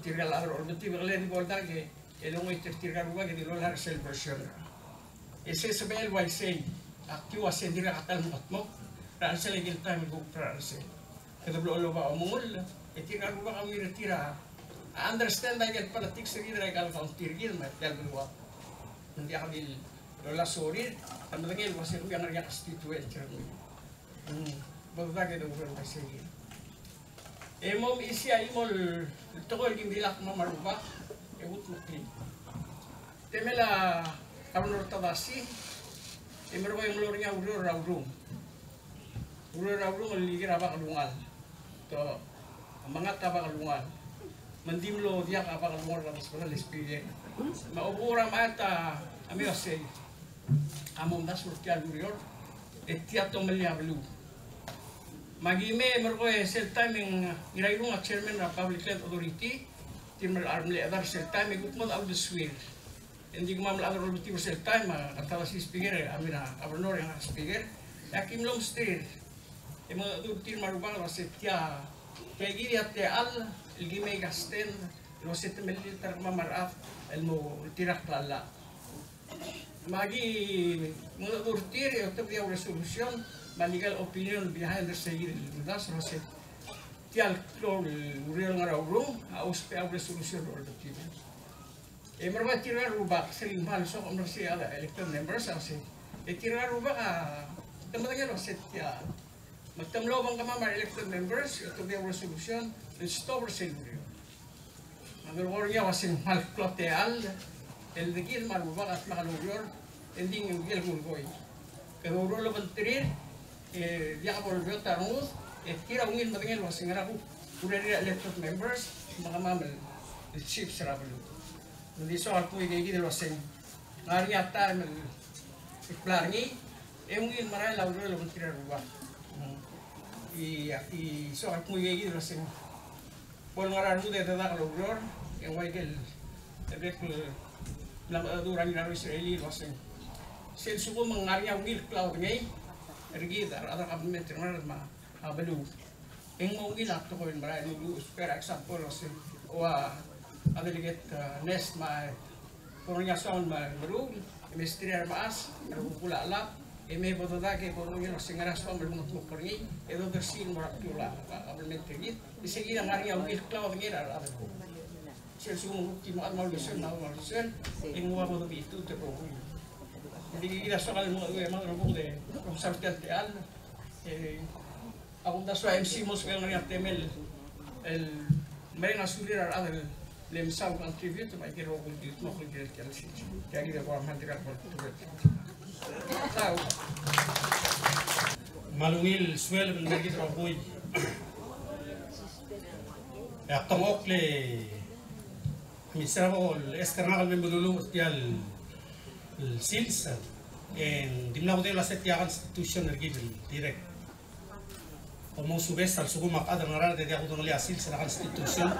tirka el chad er a olbiil, kele di bo ldak e longoit er tirka el rubak e di loia er sel version. E se sebechel el uaisei, ak di uasei ng dirkak a ta el mekedmokl er a chelsel aike el taem el kuk er a chelsel. Kede blechoel oba omengull, e tirka el rubak a ungil er tir a understand aike el politics er kid er aika el county er kid me tia el beluu. Ng diak di loia sorir, a medengei el uasei kemiu a ngar er ngii a constituent er kemiu. Mm, bo dedak e doureor el uaisei. E mo mechisi a chimo el tekoi el kim dilak me a rubak, e kudmeklii. Temel a Governor Tadasi, e merekong e ng mlo er ngii a ureor er a Urung. Ureor er a Urung el iker a bak el ungil. Te mengat a bak el ungil. Me ng di mlo diak a bak el ungil er a desbedall el speaker. Me a obo er a mechar a mei uasei, a mo omdasu er tia el ureor, e tia tomellii a beluu. Me aki mei e merekong e sel taem e ng Ngirairung a chairman er a Public Land Authority, tir me a remle chedar er sel taem e kuk mo uldesuir. E ng di kemam el chad er a olbiil er sel taem, a Tadasi speaker, a mei a governor e ngak a speaker, e aki mlo mesterir. E mengedecheduch er tir me a rubak el uasei tia, tia kid a techall el kim mei a stand el uasei te mellilt er kemam a rechad el mo oltirakl a llach. Me aki mengedecheduch er tir e otobedii a resolution me a legal opinion behind er sei kid el uldasu el uasei tia el klou el ureor el ngar er a Urung a ousbech a resolution er a olbiil. E merekong e tirka el rubak, sel kmal soak el omersiik a elected members a uasei, e tirka el rubak a te medengei el uasei tia. Me te mlo obengkemam a re elected members e otobedii a resolution el stop er sel ureor. Me a lolekoi er ngii a uasei ng kmal klou a techall el dekid me a rubak a dmak el oureor, e ng di ngike el kulekoi. Kede oureor el obengterir, e diak bo lebeot a rengud, e tir a ungil medengei el uasei ngera kuk urerir a elected members me kemam el chiefs er a beluu. Me ng di soak el kmo aike kid el uasei ng ngar er ngii a taem el kbla er ngii, e ungil merael a ureor el obengterir a rubak. Mm. E aki soak el kmo aike kid el uasei ng bo lengar er a rengud e dedak el oureor, e ng ua ikel bek el mla mengedecheduch er a Ngirarois er a elii el uasei, sel lsekum ng ngar er ngii a ungil klaodengei er kid a rechad er a kabelment er a Ngaraard me a beluu, e ng mo ungil a tekoi el merael el luluches. Per example, el uasei ua a delegate, uh, Nest me a Bo er ngii a soam el meruul, e mesterir a remechas, me a rekukul a chelab, e mei bo dedak e bo er ngii el uasei ngera soam el mengetmokl er ngii, e dodersii el mo er a bdelul a kabelment er kid, e sei kid a ngar er ngii a ungil klaodengei er a rechad el rokui. Sel lsekum ng kuk di mo chad me a uldesuel, me a uldesuel, e ng ua bo debitut el rokui. Ng di kid a soak el mengedecheduch e mad el rokui e, rokui a soak el techall, e, A kumdasu a MC mo suel ngar er ngii a temel el mereng a sulir a rechad el mle mesaul el contribute, me aike el rokui el di mo kuk el tia el sils. Tia kid el kora mle dirrek el bo el tubet. Tau. Me a ungil sueleb el mer kid el rokui. E a tengokl e Me se er a bo el esker ngak el me meluluuch er tia el sils, e ng dimlak kudengei el uase tia constitution er kid el dirrek. Omousubes a lsekum a chad er a Ngaraard e diak kudengelii a sils er a constitution,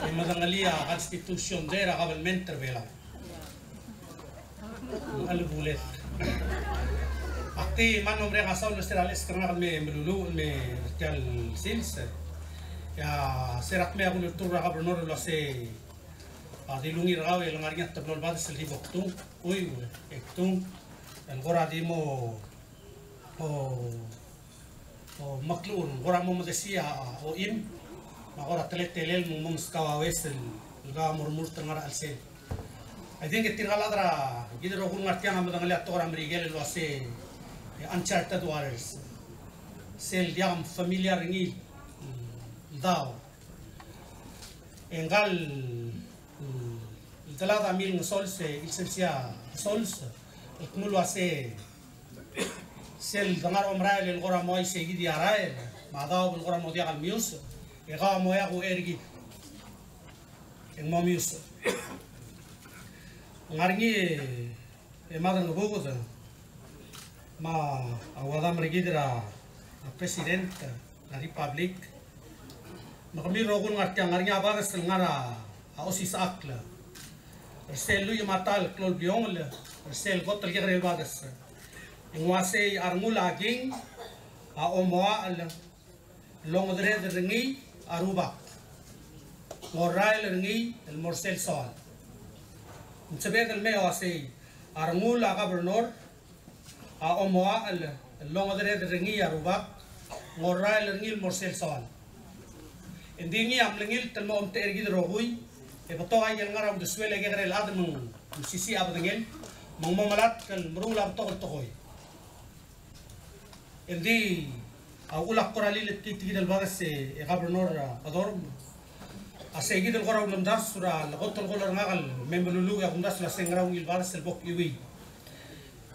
e medengelii a constitution er a kabelment er a Belau. Ng chelebuled. Ak di mla mo merek a saul el se er a lesker ngak el me meluluuch el me er tia el sils. E a se er a kmo a kulturul er a governor el uase a di lungil er kau el ngar er ngii a teblo el bades el di bo kdung, ui, e kdung, el kora di mo, o, o, meklechur, kora mo medesii a ochim, me a kora teletelel me ng mo meskau a ues el kau a mo remurt el ngar er a chelsel. I think e tirka el chad er kid el rokui el ngar tiang a medengelii a tekoi er a Merikel el uase, e, uncharted waters. Sel diak mfamiliar er ngii, mm, el daob. E ngka el, mm, el delad a Milengesols, e Ilsebsia Sols, el kmo el uase sel dengar a omerael el kora mo uaisei kid a rael, me a daob el kora mo diak el mius, e kau a mo eak uchei er kid e ng mo mius. Ng ngar er ngii e Madrengebuked, me a ua dam er kid er a, a president er a republic, me kemiu el rokui el ngar tiang, ng ngar er ngii a bades el ngar er a, a osisechakl er sel lluich me a ta el klou el bliongel er sel kot el kekerei el bades. Ng uasei a rengul a king a omoachel el ongedereder er ngii a rubak, ng orrael er ngii el mo er sel soal. Ng sebeched el mei el uasei a rengul a governor a omoachel el ongedereder er ngii a rubak, ng orrael er ngii el mo er sel soal. Engdi ngii a mlengilt el mo omtechei er kid el rokui, e betok a ikel ngar er a uldesuel e kekerei el chad me ng mesisiich a bedengel, me ng mo melatk el meruul a betok el tekoi. Engdi a uchul a kora liletkii tia kid el bades e, e governor, a, Odorm, a sei kid el kora ulemdasu er a lekot el kol er ngak el me meluluuch e a kumdasu el uase ng ngera ungil bades el bo kuiuii.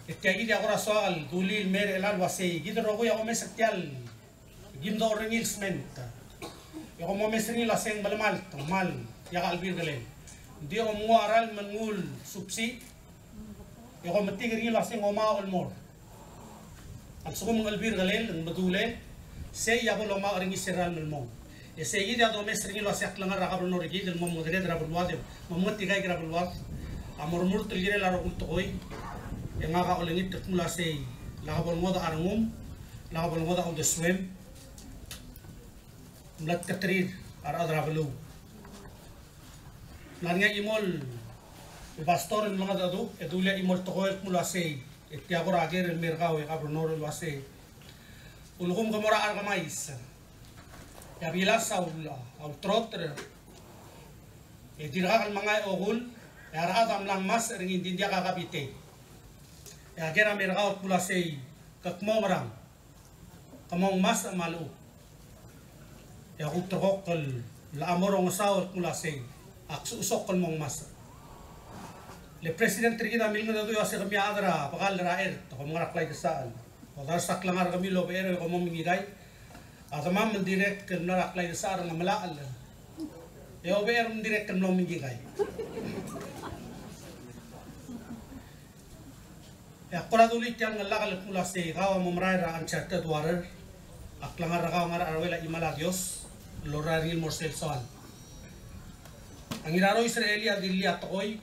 E tia kid a kora soak el dulii el mer chelechang el uasei kid el rokui a omes er tia el kim dechor er ngii el sment. E kom omes er ngii el uase ng melemalt, ng kmal diak a chelbilkelel. Ng di kom nguu a ralm el nguu el subsiid, e kom metik er ngii el uase ng omaoch el mor. A lsekum ng chelbilkelel, ng medulel, sei a bo lomaoch er ngii sel ralm el mong. E sei kid a domes er ngii el uase a klengar er a governor er kid el mo mengedereder er a beluad e mo mengetikaik er a beluad a mo remurt el kirel a rokui el tekoi. E ngak a olengit el kmo el uasei, lak bo lengodech a rengum, lak bo lengodech a uldesuem, mlatketerir a rechad er a beluu. Ng ngar er ngii a chimo el pastor el mlengedecheduch e dulii a chimo el tekoi el kmo el uasei, e tia kora ker el mer kau e governor el uasei, ulekum ke mo er a Arkemais e a bilas a ul-, a ulteroter, e dirkak el mengai a okul, e a rechad a mla ngmasech er ngii, ng di ng diak a kabitei. E a ker a mer kau el kmo el uasei, ke kmo ngerang? Ke mo ngmasech me a lechub? E a kulterekokl el a mo rongesau el kmo el uasei, ak sechusokl el mo ngmasech. Le president er kid a milengedecheduch el uase kemiu a chad er a bekall er a chert, kom ngar er a klaidesachel. Odares a klengar er kemiu el obecherou e kom mo mengikai. A demam el dirrek el mla er a klaidesachel er a Ngemelachel e obecherou me ng dirrek el mlo mengikai. E ak kora dulii tia el ngelakel el kmo el uasei kau a mo merael er a uncharted water. A klengar er kau a ngar er a rolel a chimal a Dios el orrael er ngii el mo er sel soal. A Ngirarois er a elii a dillii a tekoi,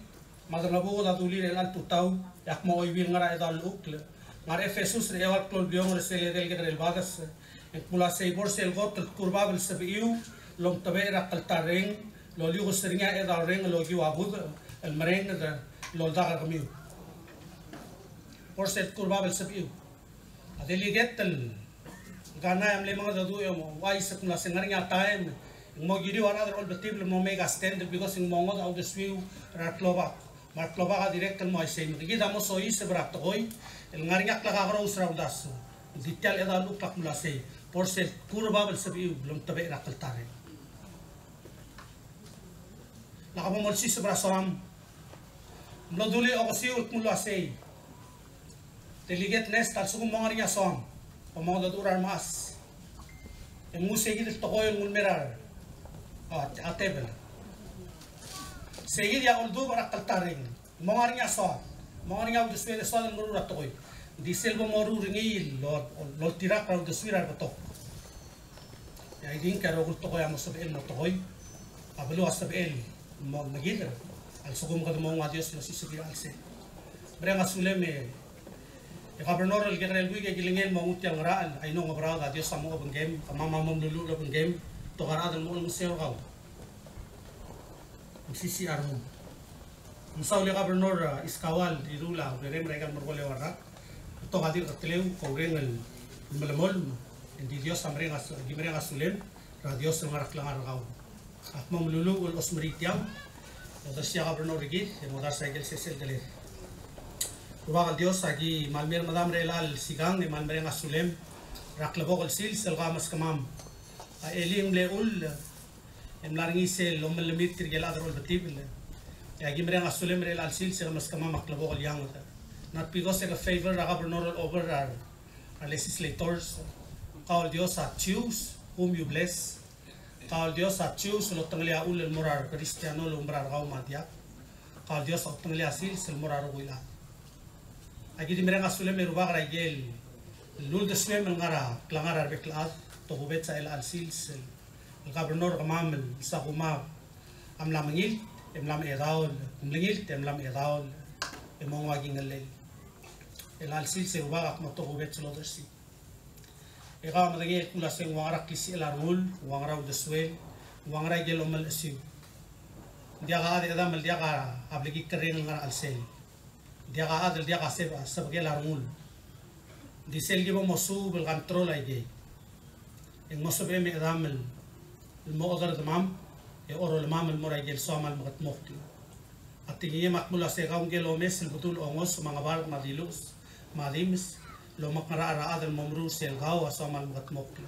me a Dengebuked a dulii er chelecha el tutau, e ak mo chuiuii el ngar er a Chedaol Llechukl, ngar er a Efesus er a eua el klou el bliongel er sel edei el kekerei el bades, e ng kmo el uasei bo er sel kot el tkurbab el sebechiu el omtebechel er a kltarreng, el oliukes er ngii a Chedaol Reng el okiu a budech el merenged el oldak er kemiu. Bo er sel tkurbab el sebechiu. A delegate el Kanai a mle mengedecheduch e mo uaisei el kmo el uase ng ngar er ngii a taem e ng mo kiriu a rechad er a Olbetibel el mo make a stand because ng mo ngodech a uldesuiu er a reklobak. Me a reklobak a dirrek el mo uaisei, me kid a mo soiseb er a tekoi el ngar er ngii a klekakerous er a uldasu. Ng di tia el Chedaol Llechukl a kmo el uasei, bo er sel tkurbab el sebechiu el omtebechel er a kltarreng. Lak bo molsiseb er a soam. Mlo dulii a okesiu el kmo el uasei, Delegate Nest, a lsekum mo ngar er ngii a soam, bo mongedecheduch er a remechas, e nguu sei kid el tekoi el nguu el mer a, a, a tebel. Sei kid a oldubech er a kltarreng. Mo ngar er ngii a soad. Mo ngar er ngii a uldesuir e soad el meruul a tekoi. Ng di sel bo moruul er ngii el lo-, loltirakl er a uldesuir a rebetok. E a idingk a rokui el tekoi a mo sebechel el mo tekoi. A beluu a sebechel el mo mekid er a lsekum kede mo nguu a Dios el osiseb er a chelsel. Mereng a sulem e E Governor el kekerei el buik e kilengei el mo nguu tia el ngerachel, a Inong Oberaod, a Dios a mo obengkem, kemam a mo meluluuch el obengkem, betok a rechad el mo olengeseu er kau. Mesisiich a rengum. Mesaul e Governor, a, Iskawa el dilu el urerem er aika el merekong el eua el rak. Betok a dirk keteleu, koureng el melemolem, e ng di Dios a mereng a su-, ki mereng a sulem, er a Dios el ngar er a klengar er kau. Ak mo meluluuch el osmerii tiang, el odersii a Governor er kid, e modars a ikel sesei el kelir. Rubak el Dios, aki kmal mei er medam er chelecha el sikang, e kmal mereng a sulem er a klebokel sils el kau a meskemam. A elii e ng mle chull, e mla er ngii sel omellemii tirke el chad er a Olbetibel. E aki mereng a sulem er chelecha el sils e ke meskemam a klebokel ianged. Not because e ke favor er a Governor el over er a, er a legislators. Kau el Dios a choose whom you bless. Kau el Dios a choose el otengelii a chull el mo er a re Kristiano el oumerang er kau me a diak. Kau el Dios a otengelii a sils el mo er a rokui el chad. Aki di mereng a sulem e Rubak er a ikel uldesuem el ngar er a klengar er a rebek el chad, tokubets a chelecha el sils el, el Governor er kemam el Sakuma a mla mengilt, e mla mechedaol, mlengilt, e mla mechedaol, e mo nguu a kingellel. Chelecha el sils e Rubak ak mo tokubets el odersii. E kau a medengei el kmo ua se ng ua ngera klisichel a rengul, ua ngera uldesuel, ua ngera ikel omelechesiu. Ng diak a chad e chedam el diak a blekekerreng el ngar er a chelsel. Ng diak a chad el diak a seb-, sebekel a rengul. Ng di sel ki bo mosuub el control a ikei. E ng mo sebechem e chedam el el mo oderdemam, e orolemam el mo er a ikel soam el mekedmokl. A tekingem a kmo ua se kau ngike el omes el bedul ongos me a ngebard me a diluches me a dimes el omekngerachel er a chad el mo meruul sel kau a soam el mekedmokl.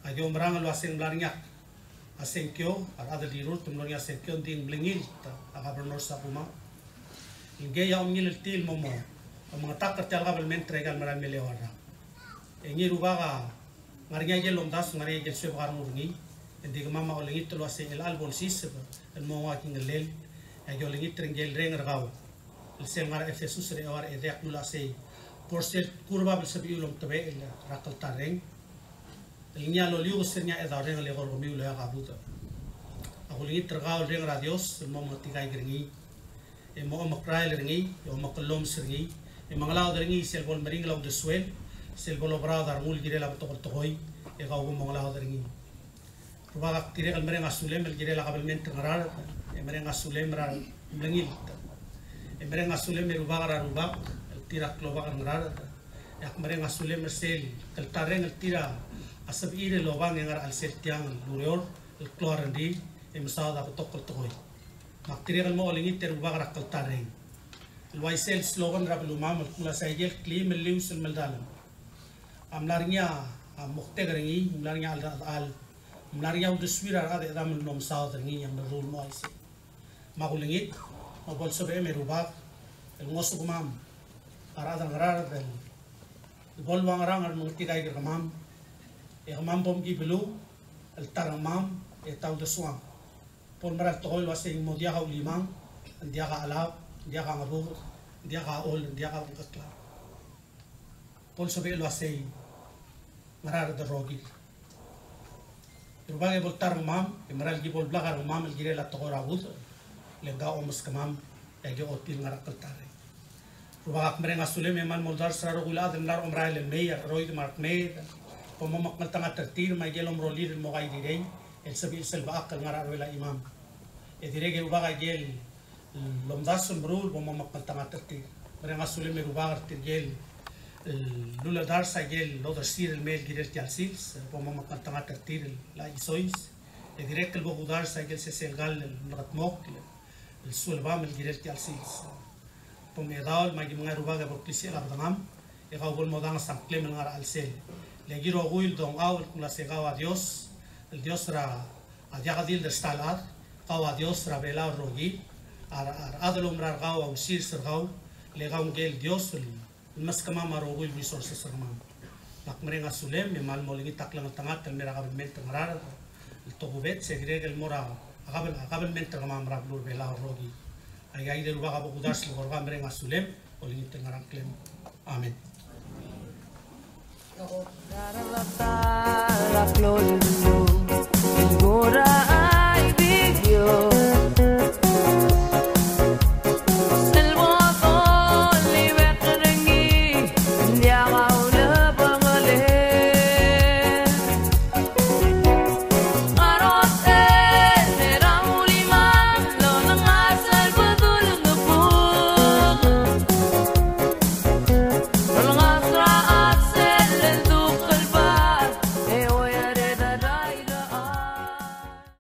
Aki oumerang el ua se ng mla er ngii a sengkio, a rechad el rirurt el mlo er ngii a sengkio, ng di ng mlengilt a Governor Sakuma. Ngikei a omngiltii el mo mo, omengetakl er tia el kabelment er aika el merael mei el eua el rak. E ngii Rubak a ngar er ngii a ikel lomdasu, ngar er ngii a ikel suebek a rengul er ngii, e ng di kemam a olengit el ua se chelecha el bo lsiseb el mo nguu a kingellel, e aki olengit er ngike el reng er kau. El sel ngar er a Efesus er a eua er a edei a kmo ua sei, bo er sel kurbab el sebechiu el omtebechel er a kltarreng el ngii a loliukes er ngii a chedaol reng el eko er kemiu el oeak a budech. Ak olengit er kau el reng er a Dios el mo mengetikai er ngii, e mo omekrael er ngii, e omekllomsii er ngii, e mengelaod er ngii sel bo lemeringel a uldesuel, sel bo loberaod a rengul el kirel a betok el tekoi, e kau bo mengelaod er ngii. Rubak, ak dirrek el mereng a sulem el kirel a kabelment er a Ngaraard, e mereng a sulem er a mlengilt. E mereng a sulem e Rubak er a Rubak, el tir a klobak er a Ngaraard. E ak mereng a sulem er sel kltarreng el tir a sebechir el obang e ngar er a chelsel tiang el ureor, el klou a rengrir, e mesaod a betok el tekoi. Me ak dirrek el mo olengit e Rubak er a kltarreng. El uaisei el slogan er a belumam el kmo ua se ikel kliim el lius el meldalem a mla er ngii a moktek er ngii, mla er ngii a cheldechedechal, mla er ngii a uldesuir a rechad e chedam el mlo mesaod er ngii a mlo ruul el mo uaisei. Me ak olengit, me bo lsebechem e Rubak el ngosukemam a rechad er a Ngaraard el bo luangerang el mengetikai er kemam, e kemam bo mkii beluu el ta er kemam e ta uldesuam. Bo lmera el tekoi el ua sei ng mo diak a ulimang, ng diak a chelab, ng diak a ngebuked, ng diak a chol, ng diak a ulkeklang. Bo lsebechel ua sei Ngaraard el rokir. E Rubak e bo lta er kemam, e mera el ki bo leblak a rengmam el kirel a tekoi er a budech, le ng kau a omeskemam, e aki ochotii el ngar er a kltarreng. Rubak, ak mereng a sulem e kmal mo oldars er a rokui el chad el mla er a omerael el mei, a recheroid me a rekmeed, bo momekngeltengat er tir me a ikel omerolir el mo kairurei el sebechir sel bechakl el ngar er a ruel a chimam. E dirrek e Rubak a ikel lomdasu el meruul bo momekngeltengat er tir. Mereng a sulem e Rubak er tirke el luldars a ikel odersir el mei el kirel tia el sils, bo momekngeltengat er tir el chisois. E dirrek el bo kudars a ikel sesei el kall el mekedmokl el suelebam el kirel tia el sils. Bo mechedaol me aki mengai Rubak e bo lklisichel a bedengam, e kau bo lmodanges a ngklem el ngar er a chelsel. Le ki rokui el dongchau el kmo ua se kau a Dios, el Dios er a, a diak di el dersta el chad, kau a Dios er a Belau el rokir, a re, a rechad el oumera er kau a osirs er kau, le kau ngike el Dios el meskemam a rokui el resources er kemam. Me ak mereng a sulem, e kmal mo olengit a klengeltengat el mei er a kabelment er a Ngaraard el tokubets, e dirrek el mo er a kabel, kabelment er kemam er a beluu er a Belau el rokir. Aika kid el Rubak a bo kudars el eko er kau, mereng a sulem, olengit er a ngerang, klem. Amen.